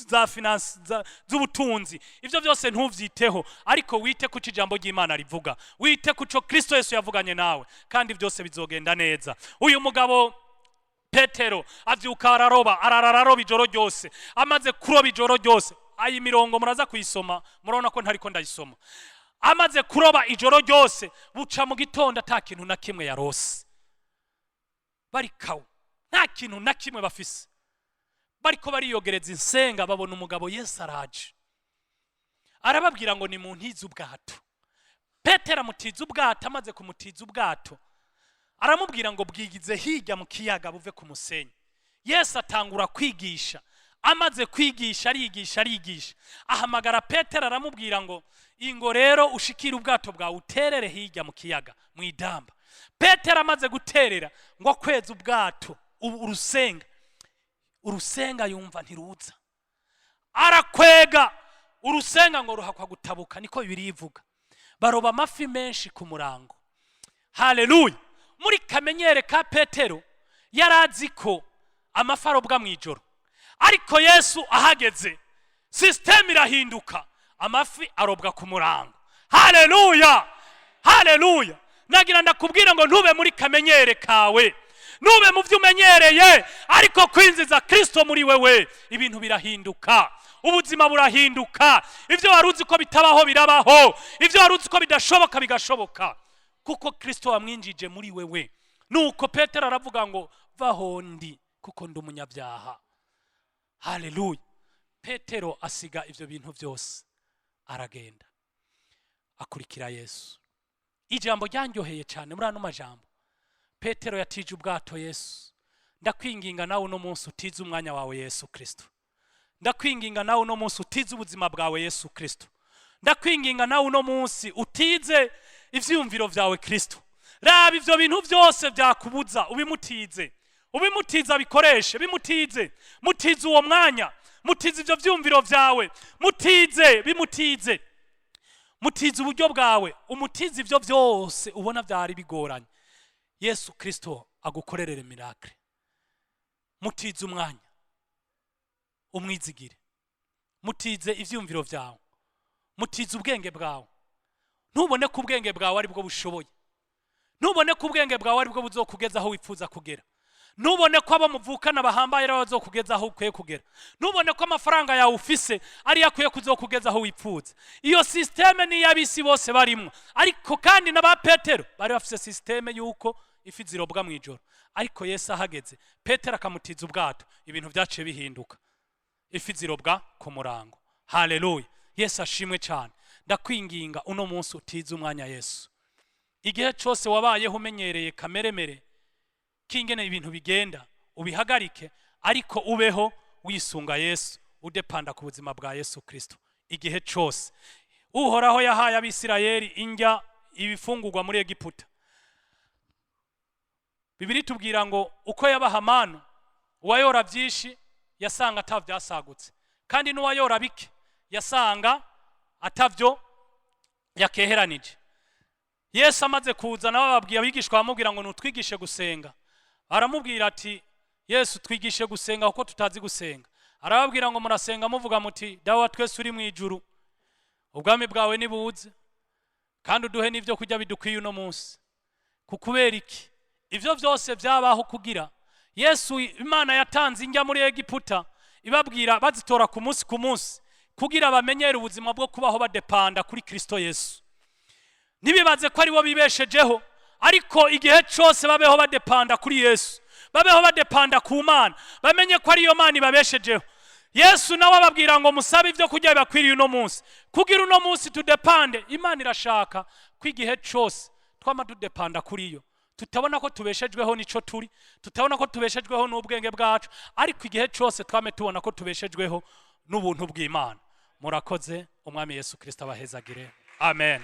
za finance, z'ubutunzi. Ibyo byose ntuvyiteho, ariko wite ku ijambo ry'Imana rivuga, wite ku cyo Kristo Yesu yavuganye nawe, kandi byose bizogenda neza. Uyu mugabo Petero avyuka araroba, arara araroba ijoro ryose. Amaze kuroba ijoro ryose, ayi mirongo muraza kuyisoma, murabona ko ntariko ndayisoma. Amaze kuroba ijoro ryose, buca mu gitondo ata kintu na kimwe yarose. Bari kawo, nta kintu na kimwe bafise, bariko bariyogereza insenga, babona umugabo Yesu araje, arababwira ngo: "Nimuntize ubwato." Petero amutiza ubwato. Amaze kumutiza ubwato, aramubwira ngo: "Bwigize hirya mu kiyaga, buve ku musenyi." Yesu atangura kwigisha. Amaze kwigisha, arigisha, arigisha, ahamagara Petero, aramubwira ngo: "Ingo rero ushikire ubwato bwawe, uterere hirya mu kiyaga, mu idamba." Petero amaze guterera, ngo akweze ubwato, ubu urusenga, urusenga yumva ntiruza. Arakwega urusenga, ngo ruhakwa gutabuka, niko Bibiliya ivuga. Baroba amafi menshi ku murango. Haleluya! Muri kamenyere ka Petero, yari azi ko amafi arobwa mu ijoro, ariko Yesu ahageze système irahinduka, amafi arobwa ku murango. Haleluya, haleluya! Nagira ndakubwira ngo ntube muri kamenyere kawe, ntube mu byo umenyereye, ariko kwinjiza Kristo muri wewe, ibintu birahinduka, ubuzima burahinduka. Ibyo wari uzi ko bitabaho birabaho, ibyo wari uzi ko bidashoboka bigashoboka, kuko Kristo wamwinjije muri wewe. Nuko Petero aravuga ngo: "Vaho ndi, kuko ndi umunyabyaha." Haleluya! Petero asiga ibyo bintu byose, aragenda akurikira Yesu. Ijambo ryanyoheye cyane muri ano majambo, Petero yatije ubwato Yesu. Ndakwinginga nawe uno munsi utize umwanya wawe Yesu Kristo. Ndakwinginga nawe uno munsi utize ubuzima bwawe Yesu Kristo. Ndakwinginga nawe uno munsi utize ivyiyumviro vyawe Kristo. Raba ivyo bintu byose byakubuza, ubimutize, ubimutize, abikoreshe, bimutize. Mutize uwo mwanya, mutize ivyo vyiyumviro vyawe, mutize, bimutize. Mutize uburyo bwawe, umutize ivyo byose ubona byari bigoranye. Yesu Kristo agukorerere miracle. Mutize umwanya, umwizigire. Mutize ivyiyumviro vyawe, mutize ubwenge bwawe. Ntubone ko ubwenge bwawe ari bwo bushoboye, ntubone ko ubwenge bwawe ari bwo buzokugeza aho wifuza kugera, ntubone ko abo muvukana bahambaye ari bo bazokugeza aho ukwiye kugera, ntubone ko amafaranga yawe ufise ariyo akwiye kuzokugeza aho wifuza. Iyo système ni iy'ab'isi bose barimo. Ariko kandi n'aba Petero bari bafise système y'uko ifi zirobwa mu ijoro, ariko Yesu ahageze, Petero akamutiza ubwato, ibintu byaciye bihinduka, ifi zirobwa ku murango. Haleluya! Yesu ashimwe cyane. Ndakwinginga, uno munsi utize umwanya Yesu. Igihe cyose wabayeho umenyereye kameremere k'ingene ibintu bigenda, ubihagarike, ariko ubeho wisunga Yesu, udepanda ku buzima bwa Yesu Kristo igihe cyose. Uhoraho yahaye Abisirayeli indya, ibifungurwa muri Egiputa. Bibiliya itubwira ngo uko yabaha amanu, uwayora byinshi yasanga atavyasagutse, kandi n'uwayora bike yasanga atavyo yakeheranije. Yesu amaze kuza nawe, ababwiye abigishwa, bamubwira ngo nutwigishe gusenga. Baramubwira ati: "Yesu, twigishe gusenga kuko tutazi gusenga." Arababwira ngo: "Murasenga muvuga muti: Dawe wa twese uri mu ijuru, ubwami bwawe nibuze, kandi uduhe n'ibyo kurya bidukwiye uno munsi." Kukubera iki ivyo byose byabaho? Kugira Yesu, Imana yatanze indya muri Egiputa, ibabwira bazitora ku munsi ku munsi, kugira bamenyere ubuzima bwo kubaho badepanda kuri Kristo Yesu. Ntibibaze ko ari bo bibeshejeho, ariko igihe cyose babeho badepanda kuri Yesu, babeho badepanda ku Mana, bamenye ko ariyo Mana ibabeshejeho. Yesu nawe ababwira ngo: "Musabe ibyo kurya bibakwiriye uno munsi," kugira uno munsi tudepande. Imana irashaka ko igihe cyose twama tudepanda kuri yo, tutabona ko tubeshejweho n'ico turi, tutabona ko tubeshejweho n'ubwenge bwacu, ariko igihe cyose twame tubona ko tubeshejweho n'ubuntu bw'Imana. Murakoze. Umwami Yesu Kristo abahezagire. Amen.